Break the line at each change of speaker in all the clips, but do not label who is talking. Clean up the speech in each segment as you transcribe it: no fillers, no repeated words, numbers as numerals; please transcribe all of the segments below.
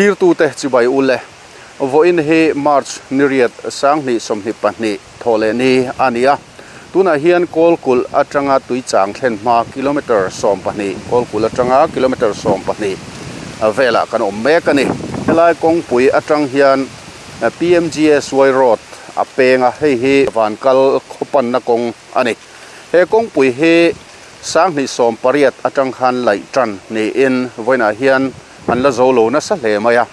Thirtute chibai u le. Vawiin hi March ni riat 2022 thawh leh ni a ni a. Tunah hian Kawlkulh atanga Tuichang thlen hma kilometre 12, Kawlkulh atanga kilometre 12 velah kan awm mek a ni. Helai kawngpui atang hian PMGSY Road a peng a, hei hi Vankal khawpanna kawng a ni. He kawngpui hi 2018 atang khan laih tan niin vawiinah hian an la zo lo nasa hle mai a.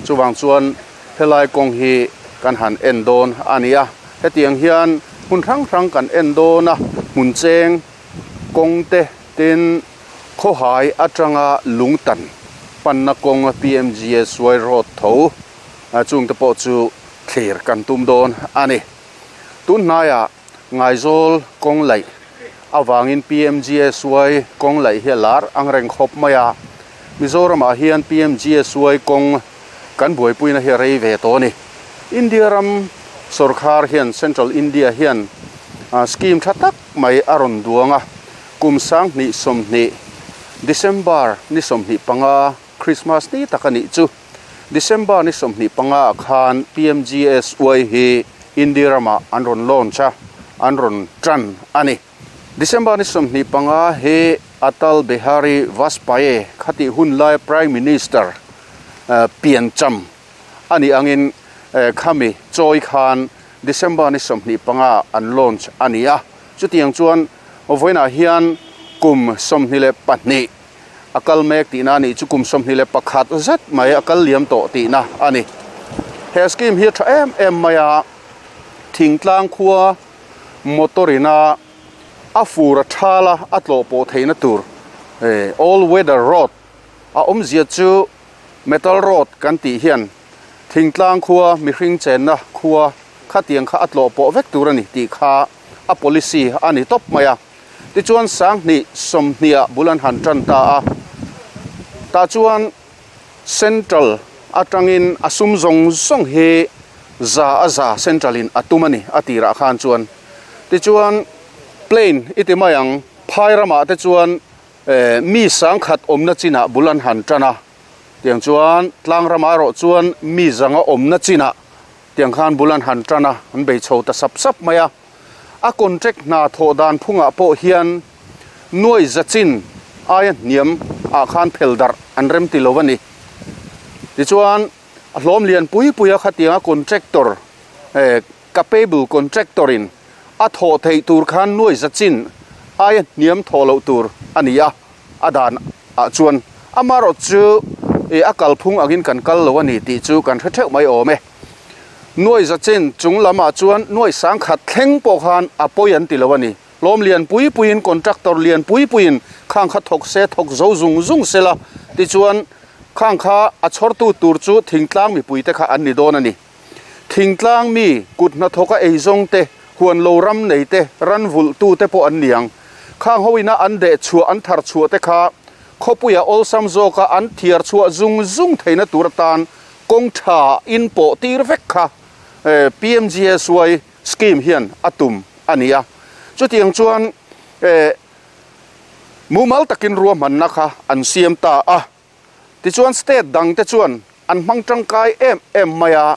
Chuvang chuan helai kawng hi kan han en dawn a ni a. Hetiang hian hmun hrang hrang kan en dawn a, hmun cheng kawng te tin khawhai atanga lungtan panna kawng PMGSY Road tho chungte pawh chu thlir kan tum dawn a ni. Tunhnaiah Ngaizawl kawng laih avangin PMGSY kawng laih hi a lar ang reng khawp mai a. Mizoramah hian PMGSY kawng kan buaipuina hi a rei ve tawh a ni. India ram sorkar hian, Central India hian scheme tha tak mai a rawn duang a. Kum 2020 December ni 25, Christmas ni tak a nih chu. December ni 25 ah khan PMGSY hi India ramah an rawn launch a, an rawn tan a ni. December ni 25 hi Atal Bihari Vajpayee khatih hun laia Prime Minister piancham a nih angin khami chawi khan December ni 25 an launch a ni a. Chutiang chuan vawiinah hian kum 22 a kal mek tihna a nih chu kum 21 zet mai a kal liam tawh tihna a ni. He scheme hi a tha em em mai a, thingtlang khua motor ina a fur a thal a, a tlawh pawh theihna tur all weather road a awmzia chu metal road kan tih hian thingtlang khua mihring chenna khua khatiang kha a tlawh pawh vek tur a ni tih kha a policy a ni tawp mai a. Tichuan 2020 ah bul an han tan ta a, tah chuan Central atangin a sum zawng zawng hi za a za Central in a tum a ni a tirah khan chuan. Tichuan plane i ti mai ang, phai ramah te chuan mi 10,000 awmna chinah bul an han tan a, tiang chuan tlang ramah erawh chuan mi zanga awmna chinah tiang khan bul an han tan a, an bei chho ta sap sap mai a. A contract hna thawh dan phungah pawh hian nuai za chin aia hniam ah khan phel darh an rem ti lo a ni. Tichuan a hlawm lian pui pui a khatianga contractor capable contractor in a thawh theih tur khan nuai za chin aia hniam thawh loh tur a ni a, a dan ah chuan amaherawh chu a kalphung angin kan kal lo a ni tih chu kan hre theuh mai awm e. Nuai za chin chung lamah chuan nuai 10,000 thleng pawh khan a pawi an ti lo a ni. Hlawm lian pui puiin contractor lian pui puiin khang kha thawk se thawk zo zung zung se la, tichuan khang kha a chhawrtu tur chu thingtlang mipuite kha an ni dawn a ni. Thingtlang mi kut hnathawka eizawng te, huan lo ram nei te, ran vulhtu te pawh an ni ang. Khang ho ina an deh chhuah an thar chhuah te kha khawpuia awlsam zawka an thiar chhuah zung zung theihna tur atan kawng tha in pawh tir vek kha PMGSY scheme hian a tum a ni a. Chutiang chuan mumal takin ruahmanna kha an siam ta a. Tichuan state dang te chuan an hmang tangkai em em mai a,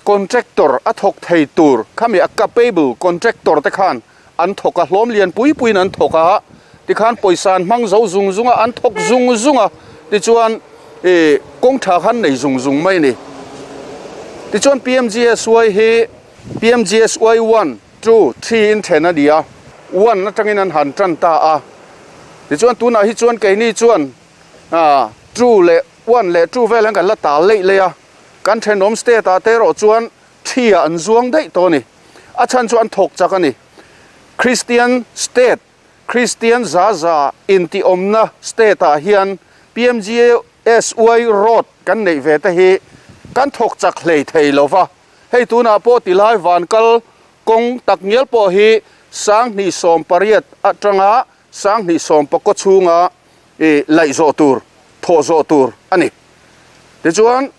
contractor a thawk thei tur khami a capable contractor te khan an thawk a, hlawm lian pui puiin an thawk a, tikhan pawisa an hmang zo zung zung a, an thawk zung zung a, tichuan kawng tha khan nei zung zung mai a ni. Tichuan PMGSY hi PMGSY one, two, three in then a ni a, one atangin an han tan ta a, tichuan tunah hi chuan keini chuan two leh one leh two vel an kan la tal leih leih a, kan thenawm state ah te erawh chuan three ah an zuang daih tawh a ni. A chhan chu an thawk chak a ni. Christian state, Christian za za intihawmna state ah hian PMGSY road kan neih ve te hi kan thawk chak hlei thei lo va. Hei tunah pawh tilai van kal kawng tak ngial pawh hi 2018 atanga 2019 chhunga laih zawh tur, thawh zawh tur a ni. Tichuan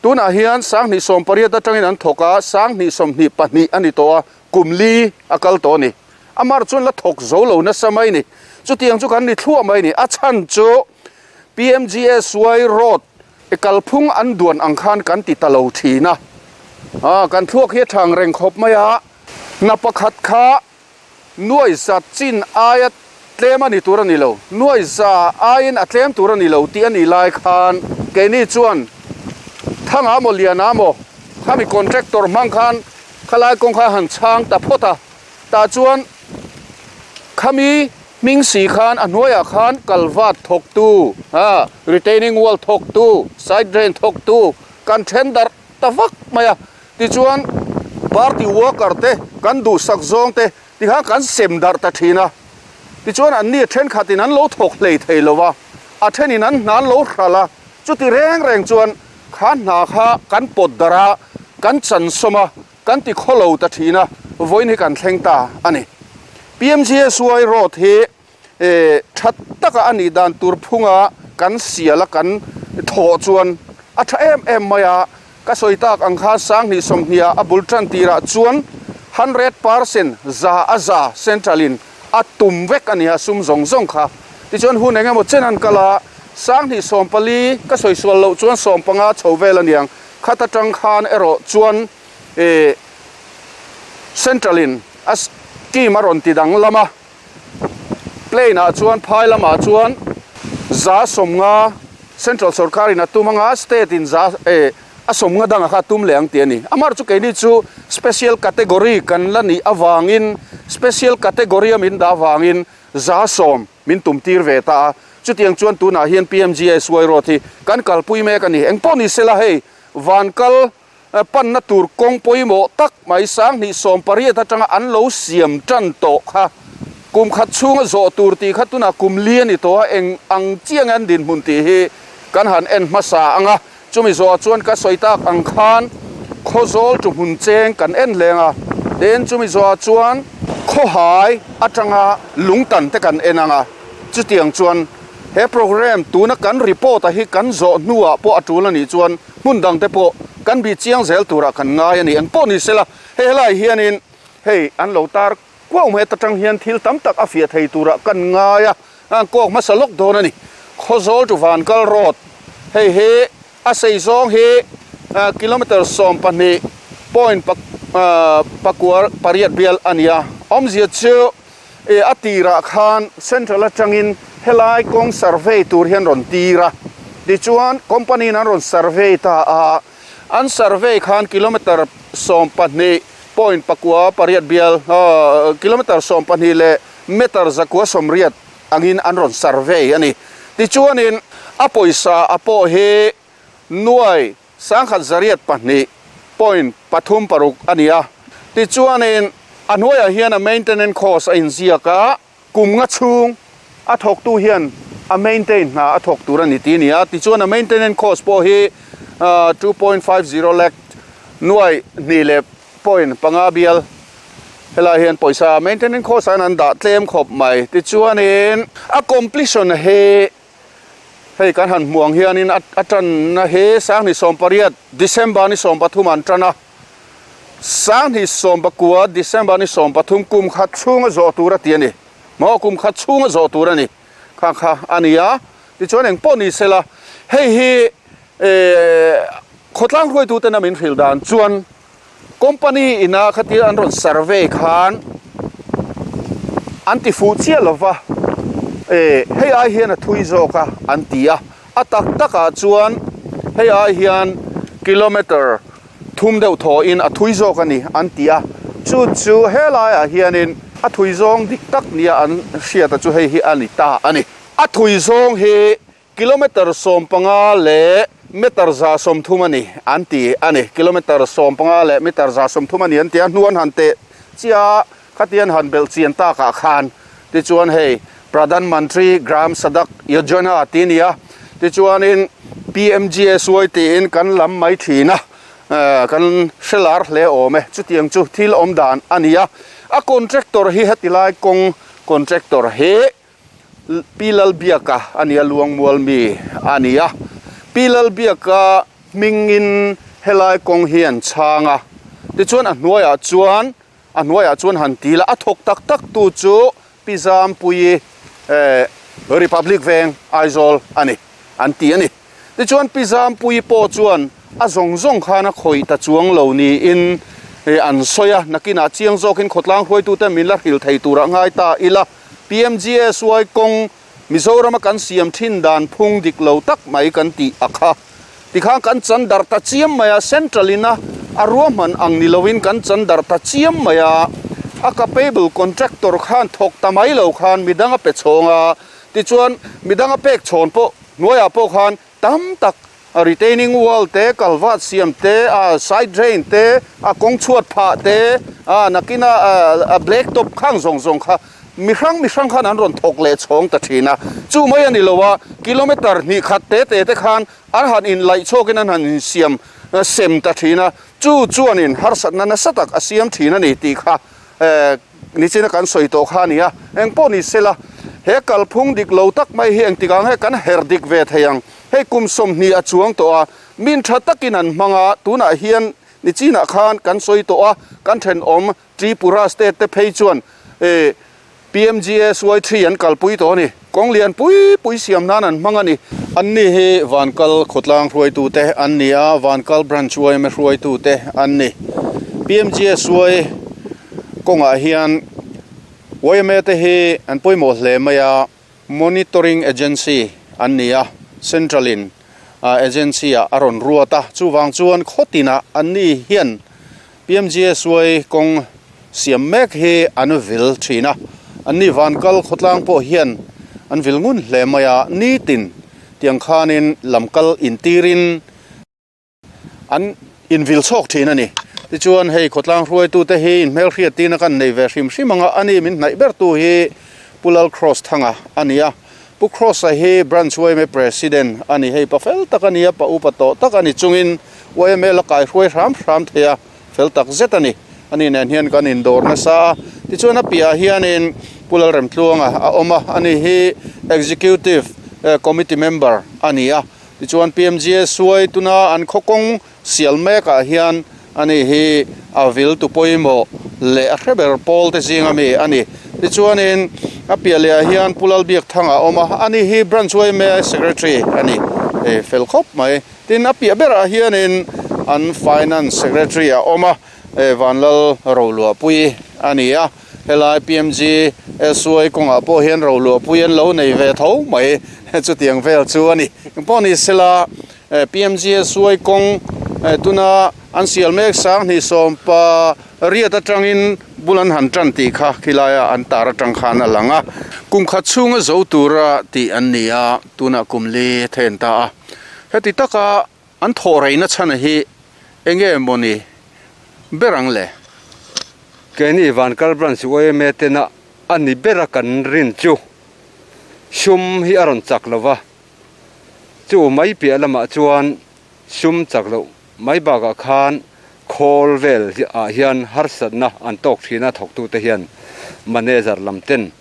tunah hian 2018 atangin an thawk a, 2022 a ni tawh a, kum li a kal tawh a ni. Amar chuan la thawk zo lo nasa mai a ni. Chutiang chu kan ni thluah mai a ni. A chhan chu PMGSY road Kalphung an duan ang khan kan ti ta lo thin a. Kan thluak hi a thang reng khawp mai a, hna pakhat kha nuai za chin aia tlem a ni tur a ni lo, nuai za aiin a tlem tur a ni lo tih a nih lai khan keini chuan Thanga maw Liana maw khami contractor hmang khan khalai kawng kha han chhang ta phawt a, tah chuan khami hming si khan a hnuaiah khan kalvat thawktu, retaining wall thawktu, side drain thawktu kan then darh ta vak mai a. Tichuan party worker te kan duhsak zawng te tikhan kan sem darh ta thin a. Tichuan anni a thenkhatin an lo thawk hlei thei lo va, a thenin an hna an lo hral a. Chuti reng reng chuan kha hna kha kan pawt darh a, kan chansawm a, kan ti khaw lo ta thin a, vawiin hi kan thleng ta a ni. PMGSY road hi tha taka a nih dan tur phunga kan sial a kan thawh chuan a tha em em mai a, ka sawi tak ang khan sanghnih sawmhniha a bul tan tirah chuan 100% za a za central in a tum vek a ni a sum zawng zawng kha. Tichuan hun eng emaw chen an kal a, sanghnih sawmpali ka sawi sual loh chuan sawmpanga chho vel a niang khat atang khan erawh chuan central in a scheme a rawn ti danglam a. Plane ah chuan phai lamah chuan za sawmnga central sorkar in a tum anga state in za eh a sawmnga dangah kha a tum leh ang tih a ni. Amar chu keini chu special category kan la nih avangin special category a min dah avangin za sawm min tum tir ve ta a. Chutiang chuan tunah hian PMGSY road hi kan kalpui mek a ni. Engpawh ni sela hei van kal Panna tur kawng pawimawh tak mai 2018 atanga an lo siam tan tawh kha kum khat chhunga zawh tur tih kha tunah kum li a ni tawh a, eng ang chiang an dinhmun tih hi kan han en hmasa ang a, chumi zawhah chuan ka sawi tak ang khan Khawzawl chu hmun cheng kan en hleng a, tin chumi zawhah chuan khawhai atanga lungtan te kan en ang a, chutiang chuan he programme tuna kan report a hi kan zawh hnuah pawh a tul a nih chuan Hmun dang te pawh kan bih chiang zel turah kan ngai a ni. Engpawh ni sela, hei helai hianin hei an lo tar kuau mai atang hian thil tam tak a fiah thei turah kan ngai a, an kawk hmasa lawk dawn a ni. Khawzawl to Vankal Road, hei hi a sei zawng hi kilometre 12 point pakua pariat bial a ni a, awmzia chu E a tirah khan Central atangin helai kawng survey tur hian rawn tir a, tichuan company in an rawn survey ta a, an survey khan kilometre 12 point pakua pariat bial kilometre 12 leh meter zakua sawmriat angin an rawn survey a ni. Tichuanin a pawisa a pawh hi nuai Sangkhat zariat pahnih point pathum paruk a ni a, tichuanin a hnuaiah hian a maintenance cost a inziak a, kum nga chhung a thawktu hian a maintain hna a thawk tur a ni tih a ni a, tichuan a maintenance cost pawh hi 2.50 lakh nuai hnih leh point panga bial helai hian pawisa maintenance cost ah hian an dah tlem khawp mai, tichuanin a completion hi Hei kan han hmuh ang hianin a tanna hi 2018 December ni 13 an tan a, 2019 December ni 13 kum khat chhunga zawh tur a ti a ni. Maw kum khat chhunga zawh tur a ni kha kha a ni a, tichuan eng pawh ni sela hei hi khawtlang hruaituten a min hrilh dan chuan Company ina khatia an rawn survey khan an ti fuh chiah lo va, eh hei ai hian a thui zawk a an ti a, a tak takah chuan hei ai hian kilometer thum deuh thawhin a thui zawk a ni an ti a, chu chu helaiah hianin a thui zawng dik tak nia an hriata chu hei hi a ni ta a ni. A thui zawng hi Kilometre 15 leh meter 130 a ni an ti a ni. Kilometre 15 leh meter 130 a ni an ti a, hnu an han teh chiah a, khatian han belh chian takah khan tichuan hei Pradhan Mantri Gram Sadak Yojana tih a ni a, tichuanin PMGSY tiin kan lam mai thin a, kan hre lar hle awm e. Chutiang chu thil awm dan a ni a, a contractor hi heti lai kawng contractor hi Pi Lalbiaka a nia Luangmual mi a ni a, Pi Lalbiaka hmingin helai kawng hi an chhang a, tichuan a hnuaiah chuan a hnuaiah chuan han ti la, a thawk tak tak tu chu Pi Zampuii eh Republic Veng Aizawl a ni an ti a ni. Tichuan Pi Zampuii pawh chuan a zawng zawng khan a khawih ta chuang lo niin an sawi a, nakinah chiang zawkin khawtlang hruaitute min la hrilh thei turah ngai ta ila. PMGSY kawng Mizorama kan siam thin dan phung dik lo tak mai kan tih a kha. Tikhan kan chan darh ta chiam mai a, Central in a a ruahman ang ni loin kan chan darh ta chiam mai a, a capable contractor khan thawk ta mai lo khan midang a pe chhawng a, tichuan midang a pek chhawn pawh hnuaiah pawh khan tam tak retaining wall te, culvert siam te, a side drain te, a kawng chhuat phah te, a nakina a black top khang zawng zawng kha mi hrang mi hrang khan an rawn thawk leh chhawng ta thin a. Chu mai a ni lo a, kilometer hnih khat te te te khan an han inlaih chhawkin an han insiam sem ta thin a, chu chuanin harsatna nasa tak a siam thin a ni tih kha Nichina kan sawi tawh kha a ni a, engpawh ni sela, he kalphung dik lo tak mai hi engtik ang he kan her dik ve thei ang. Hei kum 20 a chuang tawh a, min tha takin an hmang a, tunah hian nichinah khan kan sawi tawh a, kan thenawm Tripura state te phei chuan PMGSY three an kalpui tawh a ni. Kawng lian pui pui siam nan an hmang a ni. Anni hi Vankal khawtlang hruaitute an ni a, Vankal Branch yma hruaitute an ni. PMGSY kawngah hian yma te hi an pawimawh hle mai a, Monitoring Agency an ni a, Central in agency ah a rawn ruat a, chuvang chuan khaw tinah anni hian PMGSY kawng siam mek hi an vil thin a, anni Vankal khawtlang pawh hian an vil ngun hle mai a, nitin tiang khanin lam kal intirin an invil chhawk thin a ni. Tichuan hei khawtlang hruaitute hi inhmelhriat tina kan nei ve hrim hrim ang a, ani min hnaih bertu hi Pu Lal Cross Thanga a ni a, Pu Cross-a hi Branch yma President a ni. Hei pa fel tak a ni a, pa upa tawh tak a ni chungin yma la kaihruai hram hram thei a, fel tak zet a ni. Ani nen hian kan indawr nasa a, tichuan a piahah hianin Pu Lalremtluanga a awm a, ani hi Executive Committee Member a ni a. Tichuan PMGSY tuna an khaw kawng sial mekah hian ani hi a vil tu pawimawh leh a hre ber pawl te zinga mi a ni. Tichuanin a piah lehah hian Pu Lalbiakthanga a awm a, ani hi Branch yma Secretary a ni fel khawp mai. Tin a piah berah hianin an Finance Secretary a awm a, Vanlal Roluahpui a ni a. Helai PMG SY kawngah pawh hian Roluahpui an lo nei ve tho mai, chutiang vel chu a ni. Engpawh ni sela PMGSY kawng tuna an sial mek 2018 atangin bul an han tan tih kha khilaia an tar atang khan a lang a. Kum khat chhunga zo tura tih an ni a, tunah kum li a then ta a. Heti taka an thawh reina chhan hi enge mawni ber ang le?
Keini Vankal Branch yma tena a ni bera kan rin chu sum hi a rawn chak lo va. Chu mai piah lamah chuan sum chak loh mai bakah khan khawl vel ah hian harsatna an tawk thin a, thawktute hian manager lam ten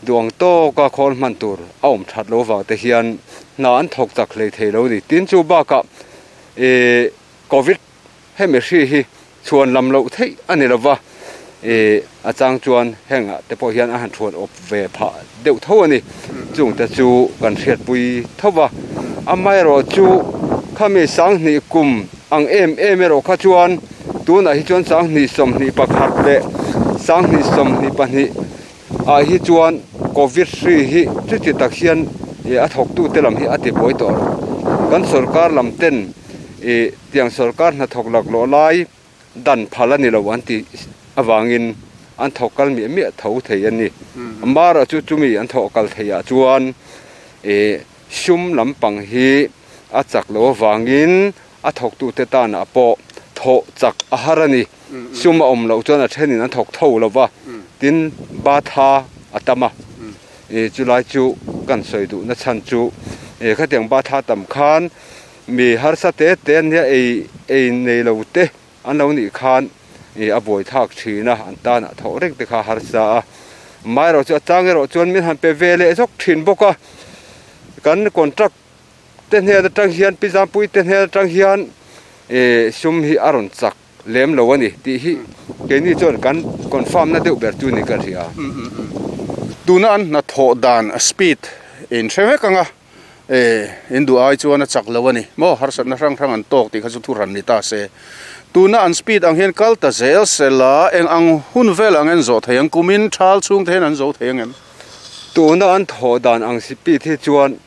duh ang tawka khawl hman tur a awm that lo vang te hian hna an thawk chak hlei thei lo a ni. Tin chu bakah ih covid Hemi hri hi chhuan lam loh theih a ni lova, ih a chang chuan hengah te pawh hian a han thuan awp ve phah deuh tho a ni. Chungte chu kan hriatpui tho va, amaherawh chu khami 2000 kum ang em em erawh kha chuan tunah hi chuan 2021 leh 2022 ah hi chuan Covid hri hi chuti tak hian ih a thawktute lam hi a ti buai tawh lo. Kan sorkar lam ten ih Tiang sorkar hnathawk laklawh lai dan phal a ni lo an tih avangin an thawk kal miah miah tho thei a ni. Amaherawhchu chu chumi an thawh kal theih ah chuan ih sum lampang hi a chak loh avangin a thawktute tanah pawh thawh chak a har a ni. Sum a awm loh chuan a thenin an thawk tho lo va, tin batha a tam a. Ih chulai chu kan sawi duhna chhan chu ih khatiang batha tam khan Mi harsa te te an nia ei ei nei lo te an lo nih khan ih a buai thlak thin a, an tan ah thawh reng te kha harsa a. Amaherawh chu a chang erawh chuan min han pe ve leh zawk thin bawk a. Kan contract te hnen atang hian Pi Zampui te hnen atang hian ih sum hi a rawn chak lem lo a ni tih hi keini chuan kan confirm na deuh ber chu ni ka hria.
Tuna an hnathawh dan speed in hre vek ang a. E, in duh ai chuan a chak lo a ni maw? Harsatna hrang hrang an tawk tih kha chu thuhran ni ta se. Tuna an speed ang hian kal ta zel se la, eng ang hun vel ang en zawh thei ang? Kumin thal chhung te hian an zo thei ang em?
Tuna an thawh dan ang speed hi chuan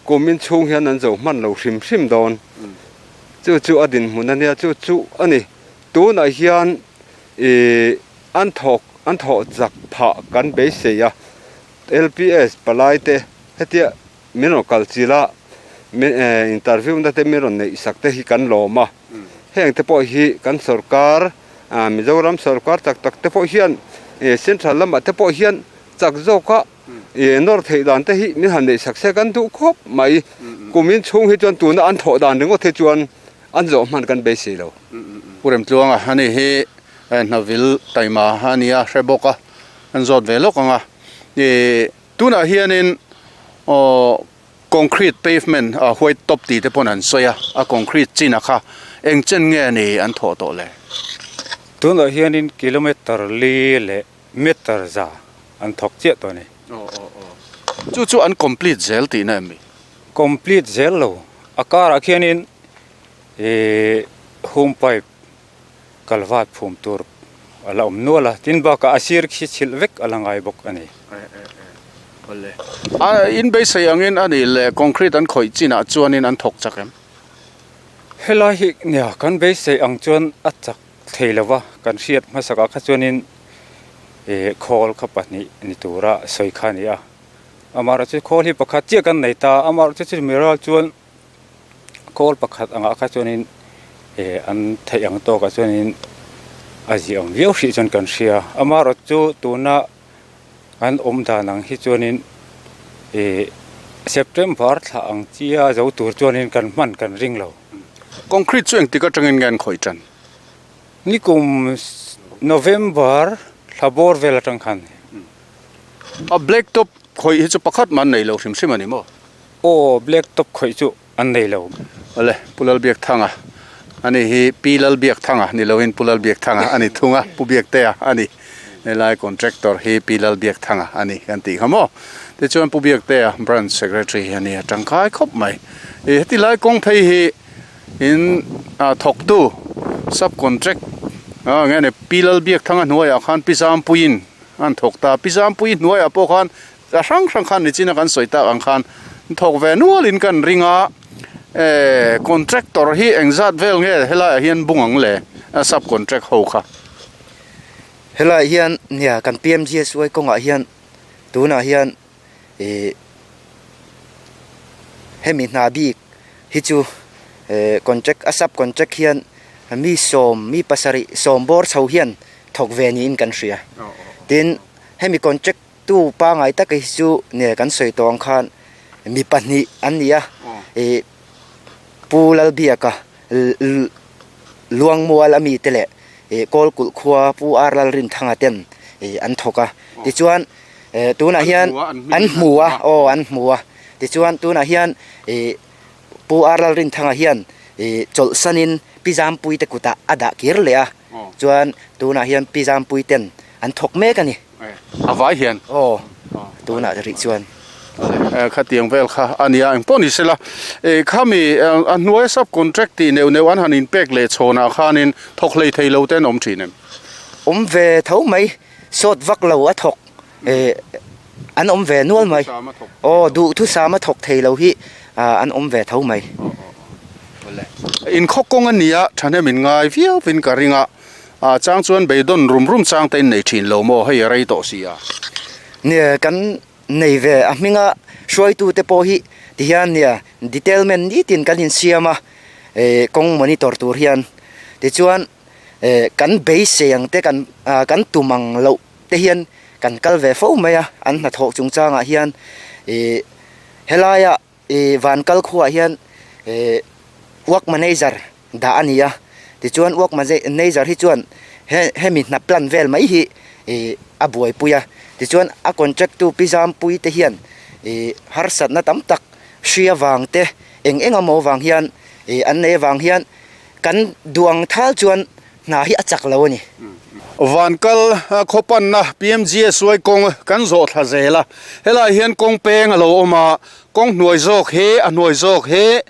kumin chhung hian an zo hman lo hrim hrim dawn. Chu chu a dinhmun a nia, chu chu a ni. Tunah hian i an thawk an thawh chak phah kan beisei a. LPS palai te hetia min rawn kal chilh a, interview na te min rawn neih sak te hi kan lawm a, heng te pawh hi kan sorkar Mizoram sorkar tak tak te pawh hian central lamah te pawh hian chak zawk a nawr theih dan te hi min han neih sak se kan duh khawp mai. Kumin chhung hi chuan tuna an thawh dan ringawt hi chuan an zawh hman kan beisei lo.
Pu Remtluanga ani hi hnavil taima a nia hre bawk a. An zawt ve lawk ang a, ih tunah hianin aw concrete pavement ah white top tih te pawn an sawi a, a concrete chin a kha eng chen nge ni an thawh tawh le?
Tunah hianin kilometer li leh meter za an thawk chiah tawh a ni.
Aw aw aw. Chu chu an complete zel tihna em ni?
Complete zel lo, a karah khianin ih home pipe kalvat phum tur a la awm nual a, tin bakah a sir khi chhilh vek a la ngai bawk a ni.
A in beisei angin a nih leh concrete an khawih chinah chuanin an thawk chak em?
Helai hi nia kan beisei ang chuan a chak thei lo va, kan hriat hmasakah kha chuanin ih khawl kha pahnih ni tura sawi kha a ni a, amaherawhchu khawl hi pakhat chiah kan nei ta, amaherawhchu chumi rual chuan Kawl pakhat angah kha chuanin eh an theih ang tawkah chuanin a ziah awm viau hrih chuan kan hria amaherawh chu tuna an awm dan ang hi chuanin eh September thla ang chia zo tur chuanin kan hman kan ring lo.
Concrete chu engtik atangin nge an khawih tan?
Nikum November thla bawr vel atang khan.
A black top khawih hi chu pakhat mah an nei lo hrim hrim a ni maw?
Aw black top khawih chu an nei lo.
Awle, Pu Lalbiakthanga a ni hi Pi Lalbiakthanga ni loin Pu Lalbiakthanga a ni thung a, Pu Biaktea a ni. Helai contractor hi Pi Lalbiakthanga a ni kan tih kha maw. Tichuan Pu Biaktea branch secretary hi a ni a tangkai khawp mai. Ih heti lai kawng phei hi in thawktu sub contract ah nge ni Pi Lalbiakthanga hnuaiah khan Pi Zampuiin an thawk ta. Pi Zampui hnuaiah pawh khan A hrang hrang khan nichina kan sawi tak ang khan thawk ve nualin kan ring a, eh contractor hi engzat vel nge helaiah hian bung ang le sub contract ho kha.
Helaiah hian nia kan PMGSY kawngah hian tunah hian ih hemi hna bik hi chu eh contract a sub contract hian mi sawm mi pasarih sawm bawr chho hian thawk ve niin kan hria tin hemi contract Tu pangai tak hi chu ne kan sawi tawh ang khan mi pahnih an ni a, ih Pu Lalbiaka Luangmual a mite leh ih Kawlkulh khua Pu Ar Lalrinthanga ten ih an thawk a, tichuan eh tunah hian an hmu a aw an hmu a, tichuan tunah hian ih Pu Ar Lalrinthanga hian ih chawlhsanin Pi Zampuite kutah a dah kir leh a, chuan tunah hian Pi Zampuiten an thawk mek a ni.
A vai hian.
Aw, tunah rih chuan.
Khatiang vel kha a nia, engpawh ni sela. Khami a hnuaia sub contract tih neuh neuh an han inpek leh chhawnah khanin thawk hlei thei lo te an awm thin em?
Awm ve tho mai, sawt vak lo a thawk an awm ve nual mai. Aw, duhthusam a thawk thei lo hi an awm ve tho mai.
Inkhawk kawng a nia, thahnem in ngai viauvin ka ring a. A chang chuan beidawn rum rum chang te in nei thin lo maw hei a rei tawh si a.
Nia kan nei ve a hminga hruaitu te pawh hi tihian nia detailment nitin kan insiam a eh kawng monitor tur hian tichuan eh kan beisei ang te kan ah kan tum ang loh te hian kan kal ve fo mai a an hnathawh chungchangah hian ih helaia ih van kal khuaah hian eh work manager dah a ni a tichuan work manager hi chuan he hemi hna plan vel mai hi ih a buaipui a tichuan a contract tu pi zampui te hian ih harsatna tam tak hri avang te eng eng emaw vang hian ih an nei avang hian kan duang thal chuan hna hi a chak lo a ni.
Vankal khawpanna PMGSY kawng kan zawh thla zel a, helaiah hian kawng peng a lo awm a, kawng hnuai zawk hi a hnuai zawk hi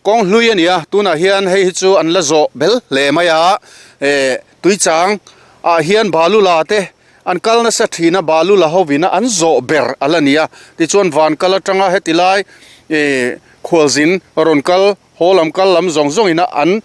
kawng hlui a ni a, tunah hian hei hi chu an la zawh bel hle mai a, eh tuichang ah hian balu la te an kal nasa thin a, balu la hovin a an zawh ber a la ni a, tichuan vankal atanga heti lai eh khualzin rawn kal Haw lam kal lam zawng zawng ina an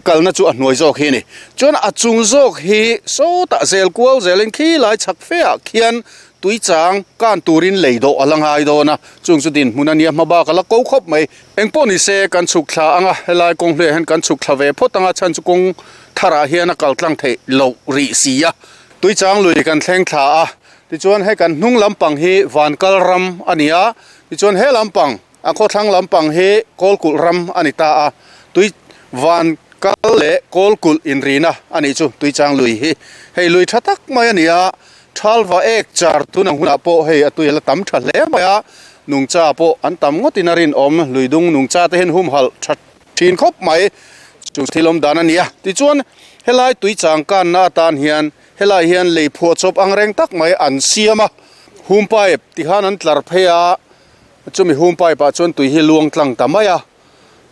kalna chu a hnuai zawk hi a ni. Chuan a chung zawk hi sawtah zel kual zelin khi lai chhak fe ah khian tui chang kan turin lei dawh a la ngai dawn a, chung chu dinhmun a nia hma bak a la ko khawp mai. Engpawh ni se kan chhuk thla ang a, helai kawng hluiah hian kan chhuk thla ve phawt ang a, chhan chu kawng tharah hian a kal tlang theih loh rih si a. Tui chang lui kan thleng thla a, tichuan hei kan hnung lampang hi Vankal ram a ni a, tichuan he lampang A khawthlang lampang hi Kawlkulh ram a ni ta a, tui van kal leh Kawlkulh inrina a nih chu Tuichang lui hi. Hei lui tha tak mai a ni a, Thalva ek char tun ang hunah pawh hei a tui a la tam tha hle mai a, nungcha pawh an tam ngawtin a rinawm, lui dung nungcha te hian humhalh tha thin khawp mai chu thil awm dan a ni a. Tichuan helai Tuichang kanna atan hian helai hian lei phuahchawp ang reng tak mai an siam a, hum pipe tikhan an tlar phei a, Chumi hum pipe ah chuan tui hi luang tlang ta mai a,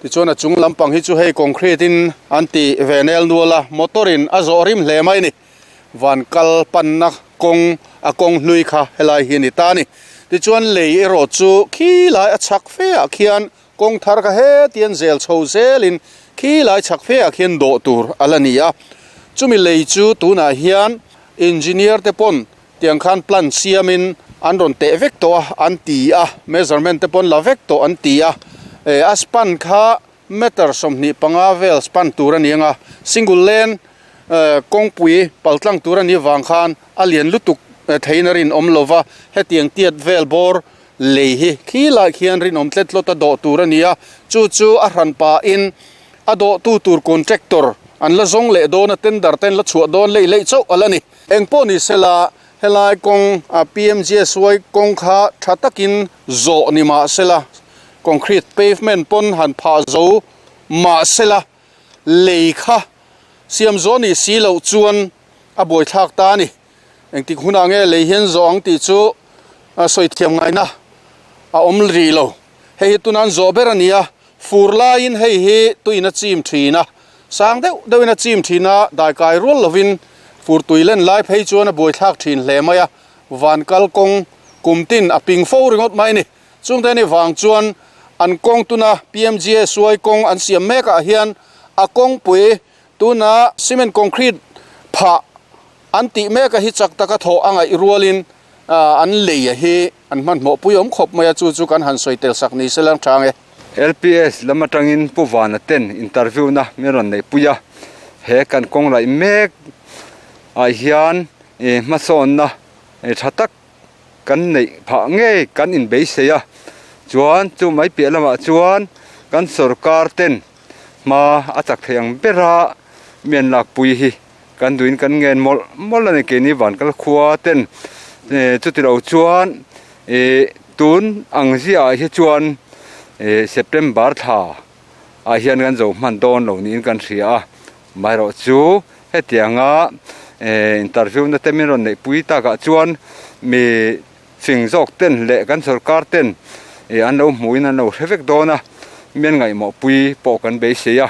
tichuan a chung lampang hi chu hei concrete in an ti ve nel nual a, motor in a zawh rim hle mai a ni. Van kal panna kawng a kawng hlui kha helai hi a ni ta a ni. Tichuan lei erawh chu khi lai a chhak fe ah khian kawng thar kha hetian zel chho zel in khi lai chhak fe ah khian dawh tur a la ni a. Chumi lei chu tunah hian engineer te pawn Tiang khan plan siamin an rawn teh vek tawh a an ti a, measurement te pawn la vek tawh an ti a, eh a span kha meter 25 vel span tur a ni ang a, single lane eh kawngpui paltlang tur a nih vang khan a lian lutuk theiin a rinawm lo va, hetiang tiat vel bawr lei hi khi lai khian rinawm tlet tlawt a dawh tur a ni a, chu chu a hran pahin a dawhtu tur contractor an la zawng leh dawn a, tender te an la chhuah dawn leih leih chauh a la ni. Eng pawh ni sela, helai kawng a PMGSY kawng kha tha takin zawh ni mah sela, concrete pavement pawn han phah zo mah sela, lei kha siam zawh ni si loh chuan a buaithlak ta a ni. Engtik hunah nge lei hian zawh ang tih chu sawi thiam ngaihna a awm rih lo. Hei hi tunan zawh ber a ni a, fur laiin hei hi tuin a chim thin a, sang deuh deuhin a chim thin a, daikai rual lovin fur tui len lai phei chuan a buaithlak thin hle mai a, van kal kawng kum tin a ping fo ringawt mai a ni. Chungte ni vang chuan an kawng tuna PMGSY kawng an siam mek ah hian a kawngpui tuna cement concrete phah an tih mek a hi chak taka thawh a ngaih rualin an lei a hi an hmanhmawh pui awm khawp mai a, chu chu kan han sawi tel sak ni se lang chang e.
LPS lam atangin Pu Vana ten interview na min rawn neih pui a, he kan kawng laih mek ah hian hmasawnna tha tak kan neih phah ngei kan inbeisei a, chuan chu mai piah lamah chuan kan sorkar ten hma a chak thei ang bera mi an lakpui hi Kan duhin kan ngen mawlh mawlh a ni keini Vankal khua ten chuti lo chuan ih tun ang ziahah hi chuan ih September thla ah hian kan zo hman dawn lo niin kan hria a, amaherawh chu hetianga ih interview na te min rawn neih pui takah chuan mi fing zawk ten leh kan sorkar ten ih an lo hmuhin an lo hre vek dawn a, mi an ngaihmawh pui pawh kan beisei a.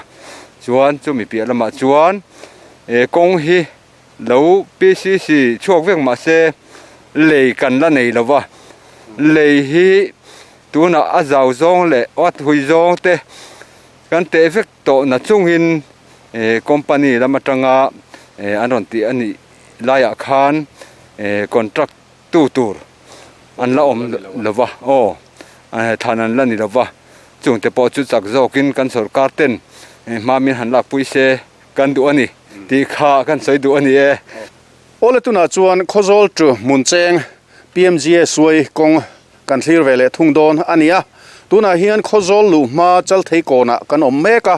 Chuan chumi piah lamah chuan eh kawng hi lo PCC chhuak vek mah se lei kan la nei lo va, lei hi tunah a zau zawng leh a thui zawng te kan teh vek tawh na chungin eh company lam atanga eh an rawn tih a nih laiah khan eh contract tu tur an la awm lo va aw thlan an la ni lo va chungte pawh chu chak zawkin kan sorkar ten hma min han lakpui se kan duh a ni tih kha kan sawi duh a ni e.
Awle tunah chuan Khawzawl chu hmun cheng PMGA suai kawng kan thlir ve leh thung dawn a ni a, tunah hian Khawzawl luh hma Chalthei kawnah kan awm mek a,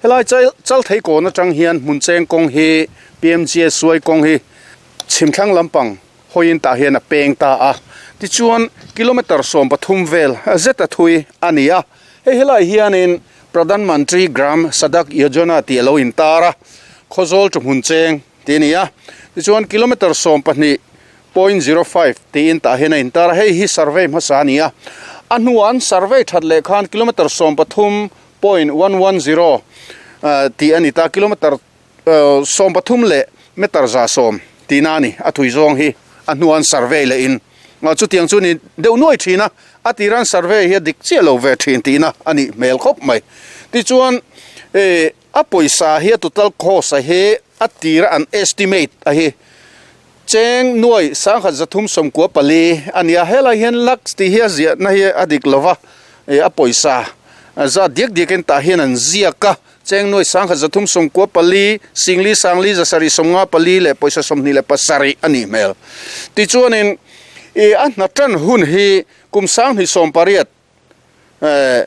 helai Chalthei kawn atang hian hmun cheng kawng hi PMGA suai kawng hi chhimthlang lampang Hawiin tah hian a peng ta a, tichuan kilometre 13 vel zet a thui a ni a. Hei helai hianin Pradhan Mantri Gram Sadak Yojana tih a lo intar a, Khawzawl chu hmun cheng tih a ni a. Tichuan kilometre 12 .05 tiin tah hian a intar a, hei hi survey hmasa a ni a. A hnuah an survey that leh khan kilometre 13 .110 tih a ni ta, kilometre 13 leh meter 110 tihna a ni. A thui zawng hi a hnuah an survey leh in chutiang chu ni deuh nuai thin a, a tira an survey hi a dik chiah lo ve thin tihna a nih hmel khawp mai. Tichuan a pawisa hi a total cost a hi a tira an estimate a hi Cheng nuai 1394 a ni a, helai hian lakhs tih hi a ziahna hi a dik lo va, ih a pawisa zat diak diakin tah hian an ziak a, Cheng nuai 1394, singli sangli 754 leh pawisa 27 a nih hmel. Tichuanin ih a hna tan hun hi kum 2018 eh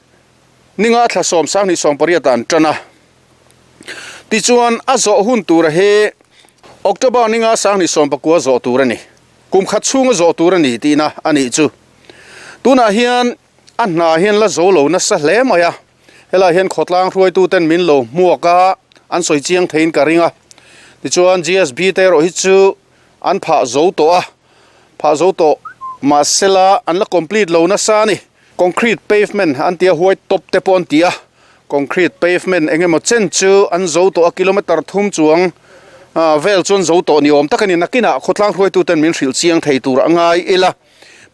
ninga thla sawm 2018 ah an tan a. Tichuan a zawh hun tura hi October ninga 2019 zawh tur a ni. Kum khat chhunga zawh tur a ni tihna a nih chu. Tunah hian a hna hian la zo lo nasa hle mai a. Helaiah hian khawtlang hruaituten min lo hmuak a, an sawi chiang theiin ka ring a. Tichuan GSB te erawh hi chu an phah zo tawh a, phah zo tawh mahsela an la complete lo nasa a ni. Concrete pavement an ti a, white top te pawh an ti a, concrete pavement eng emaw chen chu an zo tawh a, kilometer thum chuang vel chu an zo tawh ni awm tak a ni. Nakinah khawtlang hruaituten min hrilh chiang thei tur a ngai ila.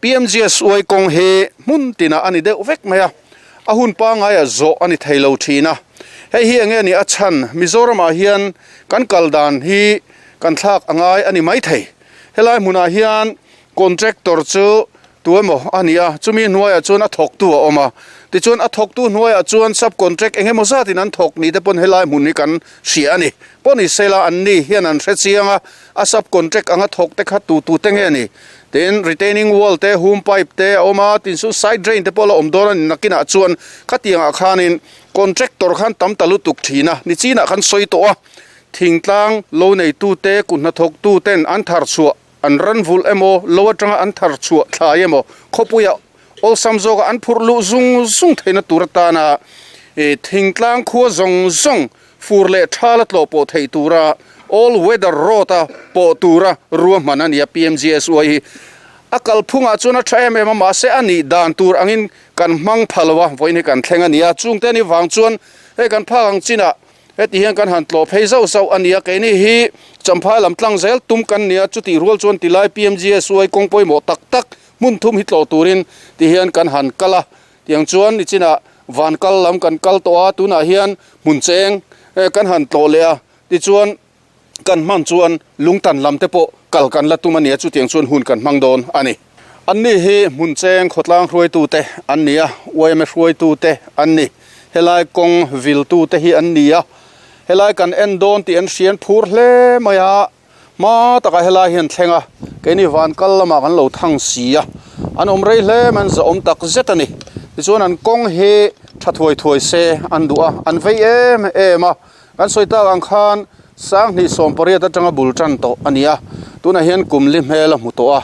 PMGSY kawng hi hmun tinah a ni deuh vek mai a, a hun pangaiah zawh a ni thei lo thin a. Hei hi eng nge ni a chhan? Mizoramah hian kan kal dan hi kan thlak a ngai a ni maithei. Helai hmunah hian contractor chu tu emaw a ni a, chumi hnuaiah chuan a thawktu a awm a. Tichuan a thawktu hnuaiah chuan sub contract eng emaw zatin an thawk ni te pawn helai hmun hi kan hria a ni. Pawh ni sela an ni hian an hre chiang a, a sub contract anga thawk te kha tu tu te nge ni? Tin retaining wall te, hum pipe te a awm a, tin chu side drain te pawh a la awm dawn a ni nakinah chuan khatiangah khanin contractor khan tam ta lutuk thin a, nichinah khan sawi tawh a. Thingtlang lo neitute, kut hnathawktuten an thar chhuah, an ran vulh emaw, lo atanga an thar chhuah thlai emaw, khawpuia awlsam zawka an phurh luh zung zung theihna tur atana thingtlang khua zawng zawng fur leh thala tlawh pawh theih tura all weather road a pawh tura ruahman a ni a, PMGSY hi a kalphungah chuan a tha em em a, mahse a nih dan tur angin kan hmang pha lo a, vawiin hi kan thleng a ni a, chungte ni vang chuan hei kan phak ang chinah Heti hian kan han tlawh phei zauh zauh a nia, keini hi Champhai lam tlang zel tum kan nia, chutih rual chuan tilai PMGSY kawng pawimawh tak tak hmun thum hi tlawh turin ti hian kan han kal a, tiang chuan nichinah van kal lam kan kal tawh a, tunah hian hmun cheng kan han tlawh leh a, tichuan kan hman chuan lungtan lam te pawh kal kan la tum a nia, chutiang chuan hun kan hmang dawn a ni. Anni hi hmun cheng khawtlang hruaitute an ni a, yma hruaitute an ni. Helai kawng viltute hi an ni a, helai kan en dawn tih an hrian phur hle mai a, hma takah helai hian thleng a, keini van kal lamah kan lo thang si a, an awm rei hle mai, an zahawm tak zet a ni. Tichuan an kawng hi tha thuai thuai se an duh a, an vei em em a, kan sawi tak ang khan 2018 atanga bul tan tawh a ni a, tunah hian kum li hmel a hmu tawh a,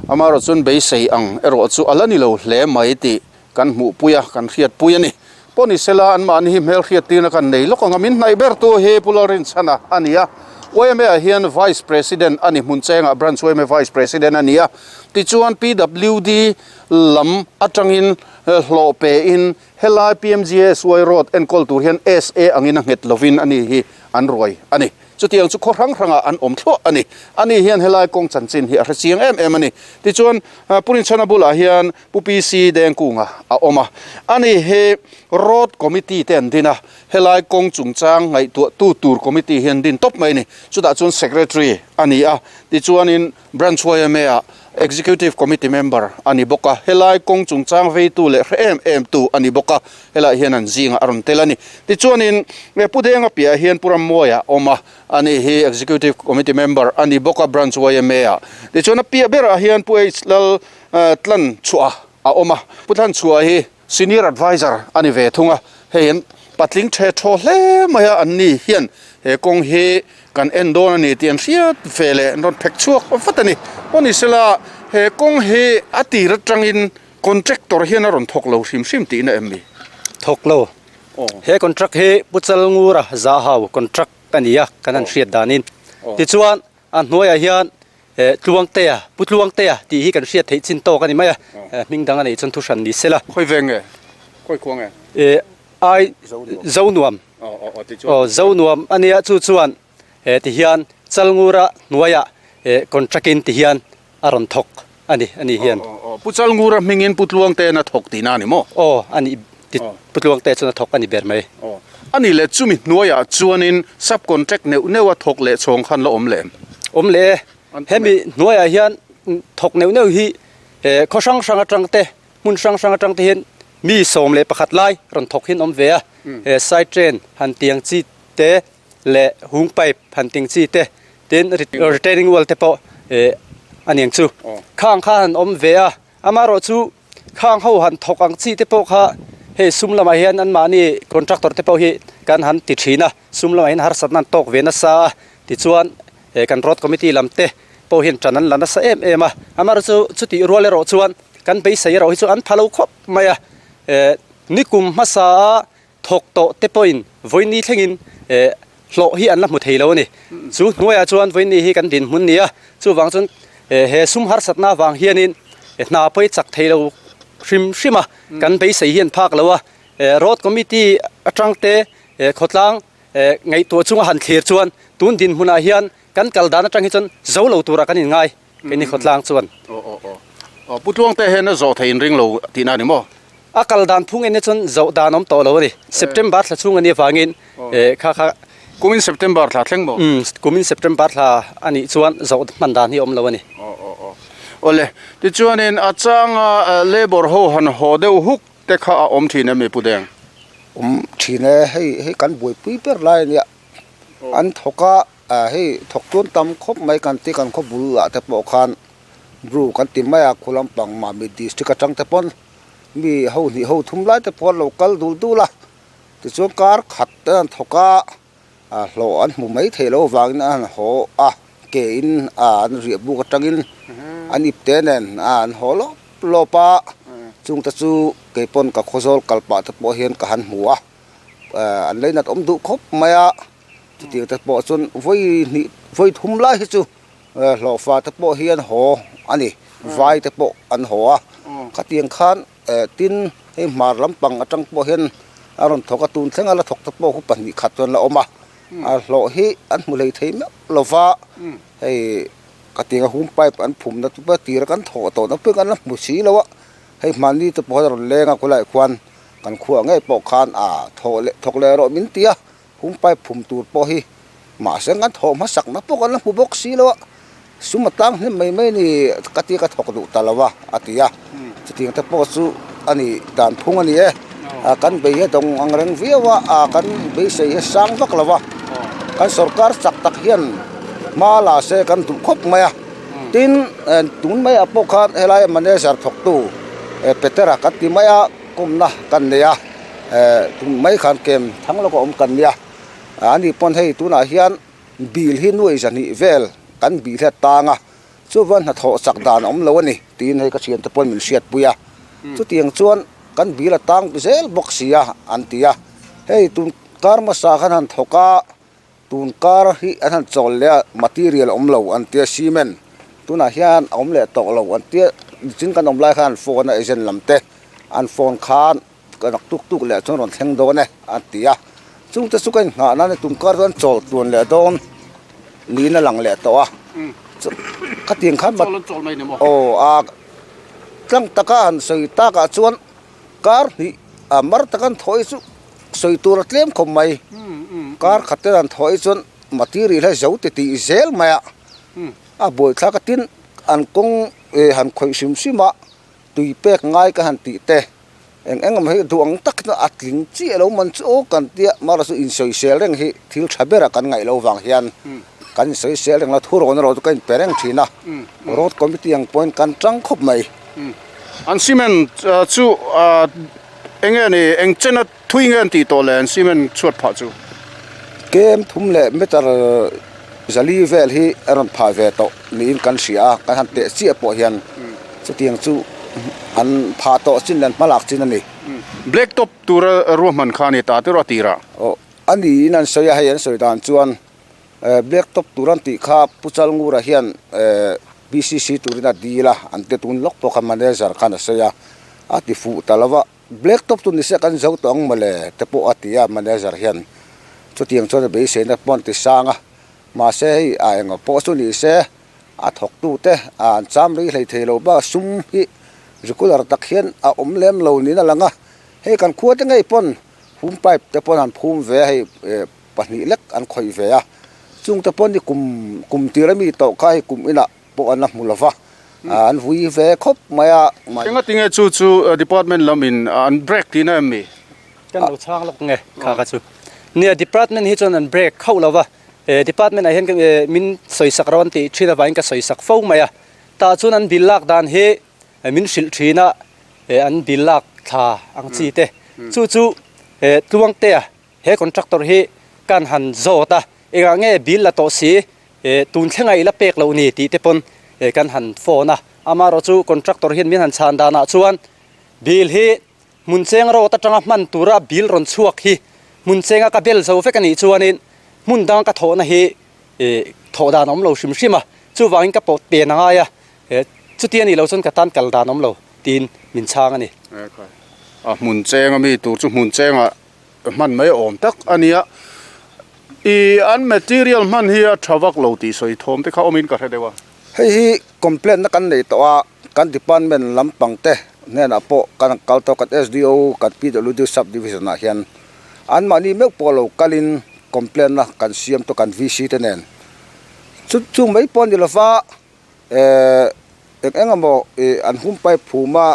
amaherawh chuan beisei ang erawh chu a la ni lo hle mai tih Kan hmuhpui a, kan hriatpui a ni. Pawh ni sela anmahni hi hmelhriat tirna kan nei lawk ang a, min hnaih bertu hi Pu Lalrinchhana a ni a. YMA ah hian Vice President a ni, hmun chengah Branch YMA Vice President a ni a. Tichuan PWD lam atangin hlawh pein helai PMGSY Road enkawl tur hian SA angin a nghet lovin a ni hi an ruai a ni. Chutiang chu khaw hrang hrangah an awm thluah a ni. Ani hian helai kawng chanchin hi a hre chiang em em a ni. Tichuan Pu Rinchhana bulah hian Pu PC Dengkunga a awm a. Ani hi Road Committee te an din a, helai kawng chungchang ngaihtuahtu tur committee hi an din tawp mai a ni. Chutah chuan Secretary a ni a, tichuanin Branch YMA ah Executive Committee member a ni bawk a, helai kawng chungchang veitu leh hre em em tu a ni bawk a, helaiah hian an zingah a rawn tel a ni. Tichuanin Pu Denga piahah hian Pu Rammuaia a awm a, ani hi Executive Committee member a ni bawk a Branch YMA ah. Tichuan a piah berah hian Pu H Lal Tlan chhuah a awm a, Pu Tlan chhuah hi Senior Adviser a ni ve thung a, hei an patling the thaw hle mai a, an ni hian he kawng hi kan en dawn a ni tih an hriat ve leh an rawn phek chhuak vat a ni. Aw ni sela, he kawng hi a tir atangin contractor hian a rawn thawk lo hrim hrim tihna em ni?
Thawk lo. He contract hi Pu Chalngura Zahau contract a ni a, kan han hriat danin. Tichuan a hnuaiah hian Tluangtea, Pu Tluangtea tih hi kan hriat theih chin tawk a ni mai a, hming dang a neih chuan thu hran ni sela.
Khawi veng nge? Khawi khua nge?
Ai Zonuam. Aw Zonuam a nia chu chuan tihian Chalngura hnuaiah contract in tihian a rawn thawk a ni a ni hian.
Pu Chalngura hmingin Pu Tluangte'n a thawk tihna a ni maw?
Aw a ni Pu Tluangte chuan a thawk a ni ber mai.
A nih leh chumi hnuaiah chuanin sub contract neuh neuh a thawk leh chhawng khan la awm leh em?
Awm leh e. Hemi hnuaiah hian thawk neuh neuh hi khaw hrang hrang atang te hmun hrang hrang atang te hian mi 11 lai rawn thawk hi an awm ve a. Side train han tiang chi te leh hung pipe han ting chi te tin retaining wall te pawh a niang chu. Khang kha han awm ve a, amaherawhchu Khang ho han thawk ang chi te pawh kha hei sum lamah hian anmahni contractor te pawh hi kan han ti thin a, sum lamah hian harsatna an tawk ve nasa a, tichuan kan road committee lam te pawh hian tan an la nasa em em a, amaherawhchu chutih rual erawh chuan kan beisei erawh hi chu an pha lo khawp mai a, nikum hmasa a Thawk tawh te pawhin vawiini thlengin hlawh hi an la hmu thei lo a ni. Chu hnuaiah chuan vawiini hi kan dinhmun ni a, chuvang chuan he sum harsatna avang hianin hna pawh hi chak thei lo hrim hrim a, kan beisei hi an phak lo a. Road Committee atang te khawtlang ngaihtuah chunga han thlir chuan tun dinhmunah hian kan kal dan atang hi chuan zo lo turah kan inngai. Keini khawtlang chuan.
Aw aw aw. Aw Pu Tluangte hian a zawh thei in ring lo tihna a ni maw?
A kal dan phung en hi chuan zawh dan awm tawh lo a ni. September thla chhung a nih avangin kha kha.
Kumin September thla thleng maw?
Umm kumin September thla a nih chuan zawh hman dan hi a awm lo a ni.
Aw aw aw. Awle, tichuanin a changa labour ho han haw deuh huk te kha a awm thin em mi Pu Deng?
Awm thin e, hei hei kan buaipui ber lai a nia. An thawk a. Hei thawk tun tam khawp mai kan ti kan khaw bul ah te pawh khan bru kan ti mai a khu lampang Mamit district atang te pawn mi ho hnih ho thum lai te pawh an lo kal dul dul a tichuan kar khat te an thawk a hlawh an hmu mai theih loh avangin an han haw a ke in an riah buk atangin an ip te nen an haw lawp lawp a chungte chu keipawn ka khawzawl kal pah te pawh hian ka han hmu a an leinat awm duh khawp mai a. Chutiang te pawh chuan vawi hnih vawi thum lai hi chu hlawhfa te pawh hi an haw a ni vai te pawh an haw a khatiang khan tin hei hmar lampang atang pawh hian a rawn thawk a tun thleng a la thawk te pawh khu pahnih khat chuan la awm a a hlawh hi an hmu hlei thei meuh lo va hei khatiang a hum pipe an phum na chu tira kan thawh tawh na pawh kan la hmu si lo a hei hmanni te pawh hian a rawn leng a khawlaiah khuan kan khuah ngei pawh khan a thawh leh thawk leh erawh min ti a. Hung pipe phum tur pawh hi mahse kan thawh hmasak na pawh kan la hmu bawk si lo a, sum a tlang hnem mai mai ni ka tia ka thawk duh ta lo a a ti a, chutiang te pawh chu a nih dan phung a ni e, kan bei hi a dawng ang reng viau a, kan beisei hi a sang vak lo a, kan sorkar chak tak hian hma la se kan duh khawp mai a, tin tun maiah pawh khan helai manager thawktu Petera kan ti mai a. Kawmna kan nei a, tum mai khan kem thang lawk a awm kan nia, ani pawn hei tunah hian bil hi nuai zahnih vel kan bil hi a tang a, chuvan hnathawh chak dan a awm lo a ni tiin hei ka thiante pawn min hriatpui a, chutiang chuan kan bil a tang zel bawk si a an ti a, hei tun kar hmasa khan han thawk a. Tun kar hi an han chawl leh a, material a awm lo an tia cement tunah hian a awm leh tawh lo an tia nichin kan awm lai khan an phone a agent lam te an phone khan ka nak tuk tuk leh chuan rawn thleng dawn e an ti a chung te chu ka inngah nan tun kar chuan chawl tluan leh dawn niin a lang leh tawh a khatiang khan aw a tlang taka han sawi takah chuan kar hnih a mar taka an thawi chu. Sawi tur a tlem khawp mai. Kar khat te dan thawh hi chuan material hi zo ti tih zel mai a. A buaithlak a tin an kawng han khawih hrim hrim a tui pek ngai ka han tih te eng eng emaw hi duh ang tak hi a tling chiah lo man chu aw kan tia mahla chu insawisel reng hi thil tha bera kan ngaih loh vang hian kan insawisel reng lo thurawn erawh chu ka inpe reng thin a road committee ang pawhin kan tang khawp mai.
An cement chu Eng nge ni, eng chena thui nge an tih tawh le an cement chhuat phah chu?
Kem thum leh meter zali vel hi a rawn phah ve tawh niin kan hria a, kan han teh chiah pawh hian chutiang chu an phah tawh chin leh an hmalak chin a ni.
Black top tura ruahman kha a ni ta tirh a tirah?
Aw, a niin an sawi a, hei an sawi dan chuan. Black top tur an tih kha Pu Chalngura hian PCC turin a dil a, an ti tun lawk pawh kha manager khan a sawi a, a ti fuh ta lo va. Black top chu nise kan zo tawh ang mawle te pawh a ti a manager hian. Chutiang chuan a beiseina pawh an ti sang a, mahse hei a enga pawh chu nise a thawktute an cham rei hlei thei lo bak sum hi regular tak hian a awm lem lo niin a lang a, hei kan khua te ngei pawn hum pipe te pawn an phum ve a hei pahnih lek an khawih ve a, chungte pawn hi kum kum tir ami tawh kha hei kum inah pawh an la hmu lo va, an vui ve khawp mai a.
Engatinge chu chu department lamin an break tihna em mi?
Kan lo chhang lawk nge kha kha chu. Nia department hi chuan an break khauh lo va, department ah hian min sawisak rawn tih thin avangin ka sawisak fo mai a, tah chuan an bill lak dan hi min hrilh thin a, an bill lak thla ang chi te chu chu Tluangtea He contractor hi kan han zawt a, engah nge bill la tawh si, tun thlenga i la pek loh ni tih te pawn kan han phone a. Amaherawh chu contractor hian min han chhan danah chuan bill hi hmun cheng road atanga hman tura bill rawn chhuak hi hmun chenga ka bel zo vek a nih chuanin hmun danga ka thawhna hi thawh dan a awm lo hrim hrim a, chuvangin ka pawt pen a ngai a, chuti a nih loh chuan ka tan kal dan a awm lo tiin min chhang a ni.
A hmun chenga mi tur chu hmun chengah hman mai awm tak a nia. I an material hman hi a tha vak lo tih sawi thawm te kha awmin ka hre deuh a.
Hei hi complaint na kan nei tawh a, kan department lampang te hnenah pawh kan kal tawh kan SDO kan PWD sub division ah hian anmahni meuh pawh lo kalin complaint na kan siam tawh kan VC te nen. Chu chu mai pawh a ni lova eh eng eng emaw ih an hum pipe phum a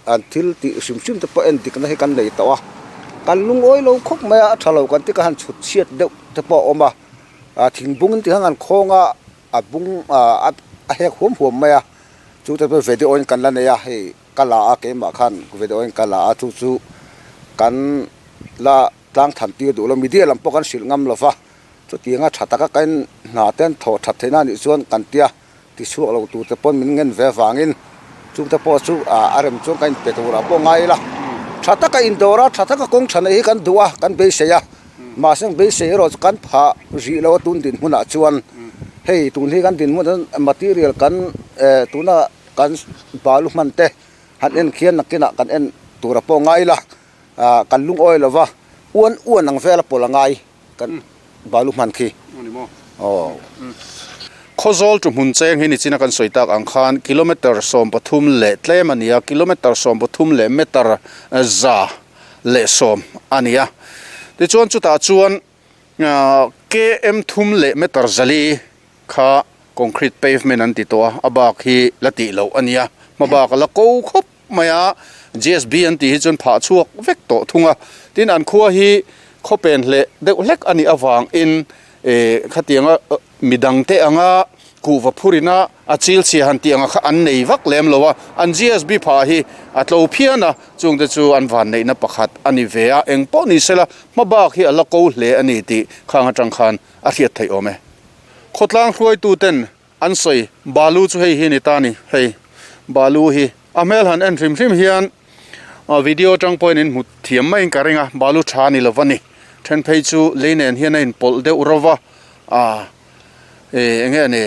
an thil tih hrim hrim te pawh en dikna hi kan nei tawh a kan lungawi lo khawp mai a a tha lo kan ti ka han chhut chhiat deuh te pawh a awm a ah thing bung in ti khan an khawng a a bung ah a hek huam huam mai a chu te pawh video in kan la nei a hei ka la a keimah khan video in ka la a chu chu kan la tlang than tir duh lo media lam pawh kan hrilh ngam lo va. Chutianga tha taka kan hna te an thawh that theihna anih chuan kan tia tichhuak lo tur te pawn min ngen ve avangin chungte pawh chu a rem chuan kan inpe turah pawh ngai ila. Tha taka indawr a, tha taka kawng tha neih hi kan duh a, kan beisei a. Mahse beisei erawh chu kan phah rih lo a tun dinhmunah chuan hei tun hi kan dinhmun chuan material kan tuna kan balu hman te han en khian nakinah kan en turah pawh ngai ila kan lungawi lo va, uan uan ang vela pawlh a ngai. Kan balu hman khi. Aw.
Khawzawl chu hmun cheng hi nichina kan sawi tak ang khan kilometer 13 leh tlem a ni a, kilometer 13 leh meter 110 a ni a. Tichuan chutah chuan km thum leh meter 4 kha concrete pavement an ti tawh a, a bak hi la tih loh a ni a, hma bak a la ko khawp mai a, GSB an tih hi chuan phah chhuak vek tawh thung a, tin an khua hi khaw pen hleh deuh hlek a nih avangin eh khatianga midang te anga kuhva phurina a chil chhia han tih anga kha an nei vak lem lo a, an GSB phah hi a tlo phian a, chungte chu an vanneihna pakhat a ni ve a, eng pawh ni sela hma bak hi a la ko hle a ni tih khang atang khan a hriat theih awm e. Khawtlang hruaituten An sawi, Balu chu hei hi ni ta ni, hei Balu hi a hmel han en hrim hrim hian video atang pawhin in hmu thiam maiin ka ring a, Balu tha ni lova ni. Then phei chu lei nen hian a inpawlh deuh ro va, ah eng nge ni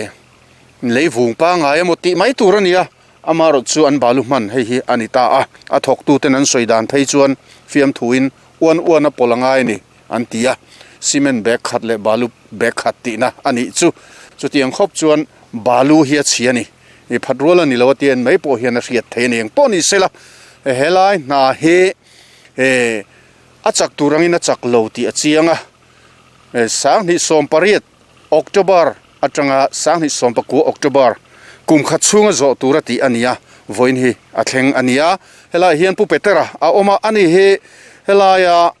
lei vung pangngai emaw tih mai tur a ni a, amaherawh chu an Balu hman hei hi a ni ta a, a thawktuten an sawi dan phei chuan fiamthuin uan uan a pawlh a ngai a ni. an ti a, cement bag khat leh balu bag khat tihna a nih chu. Chutiang khawp chuan balu hi a chhi a ni. I phat rual a ni lo a ti en mai pawh hian a hriat thei a ni. Eng pawh ni sela, helai hna hi a chak tur angin a chak lo tih a chiang a. 2018 October atanga 2019 October kum khat chhunga zawh tur a tih a ni a, vawiin hi a thleng a ni a. Helaiah hian Pu Petera a awm a, ani hi helaia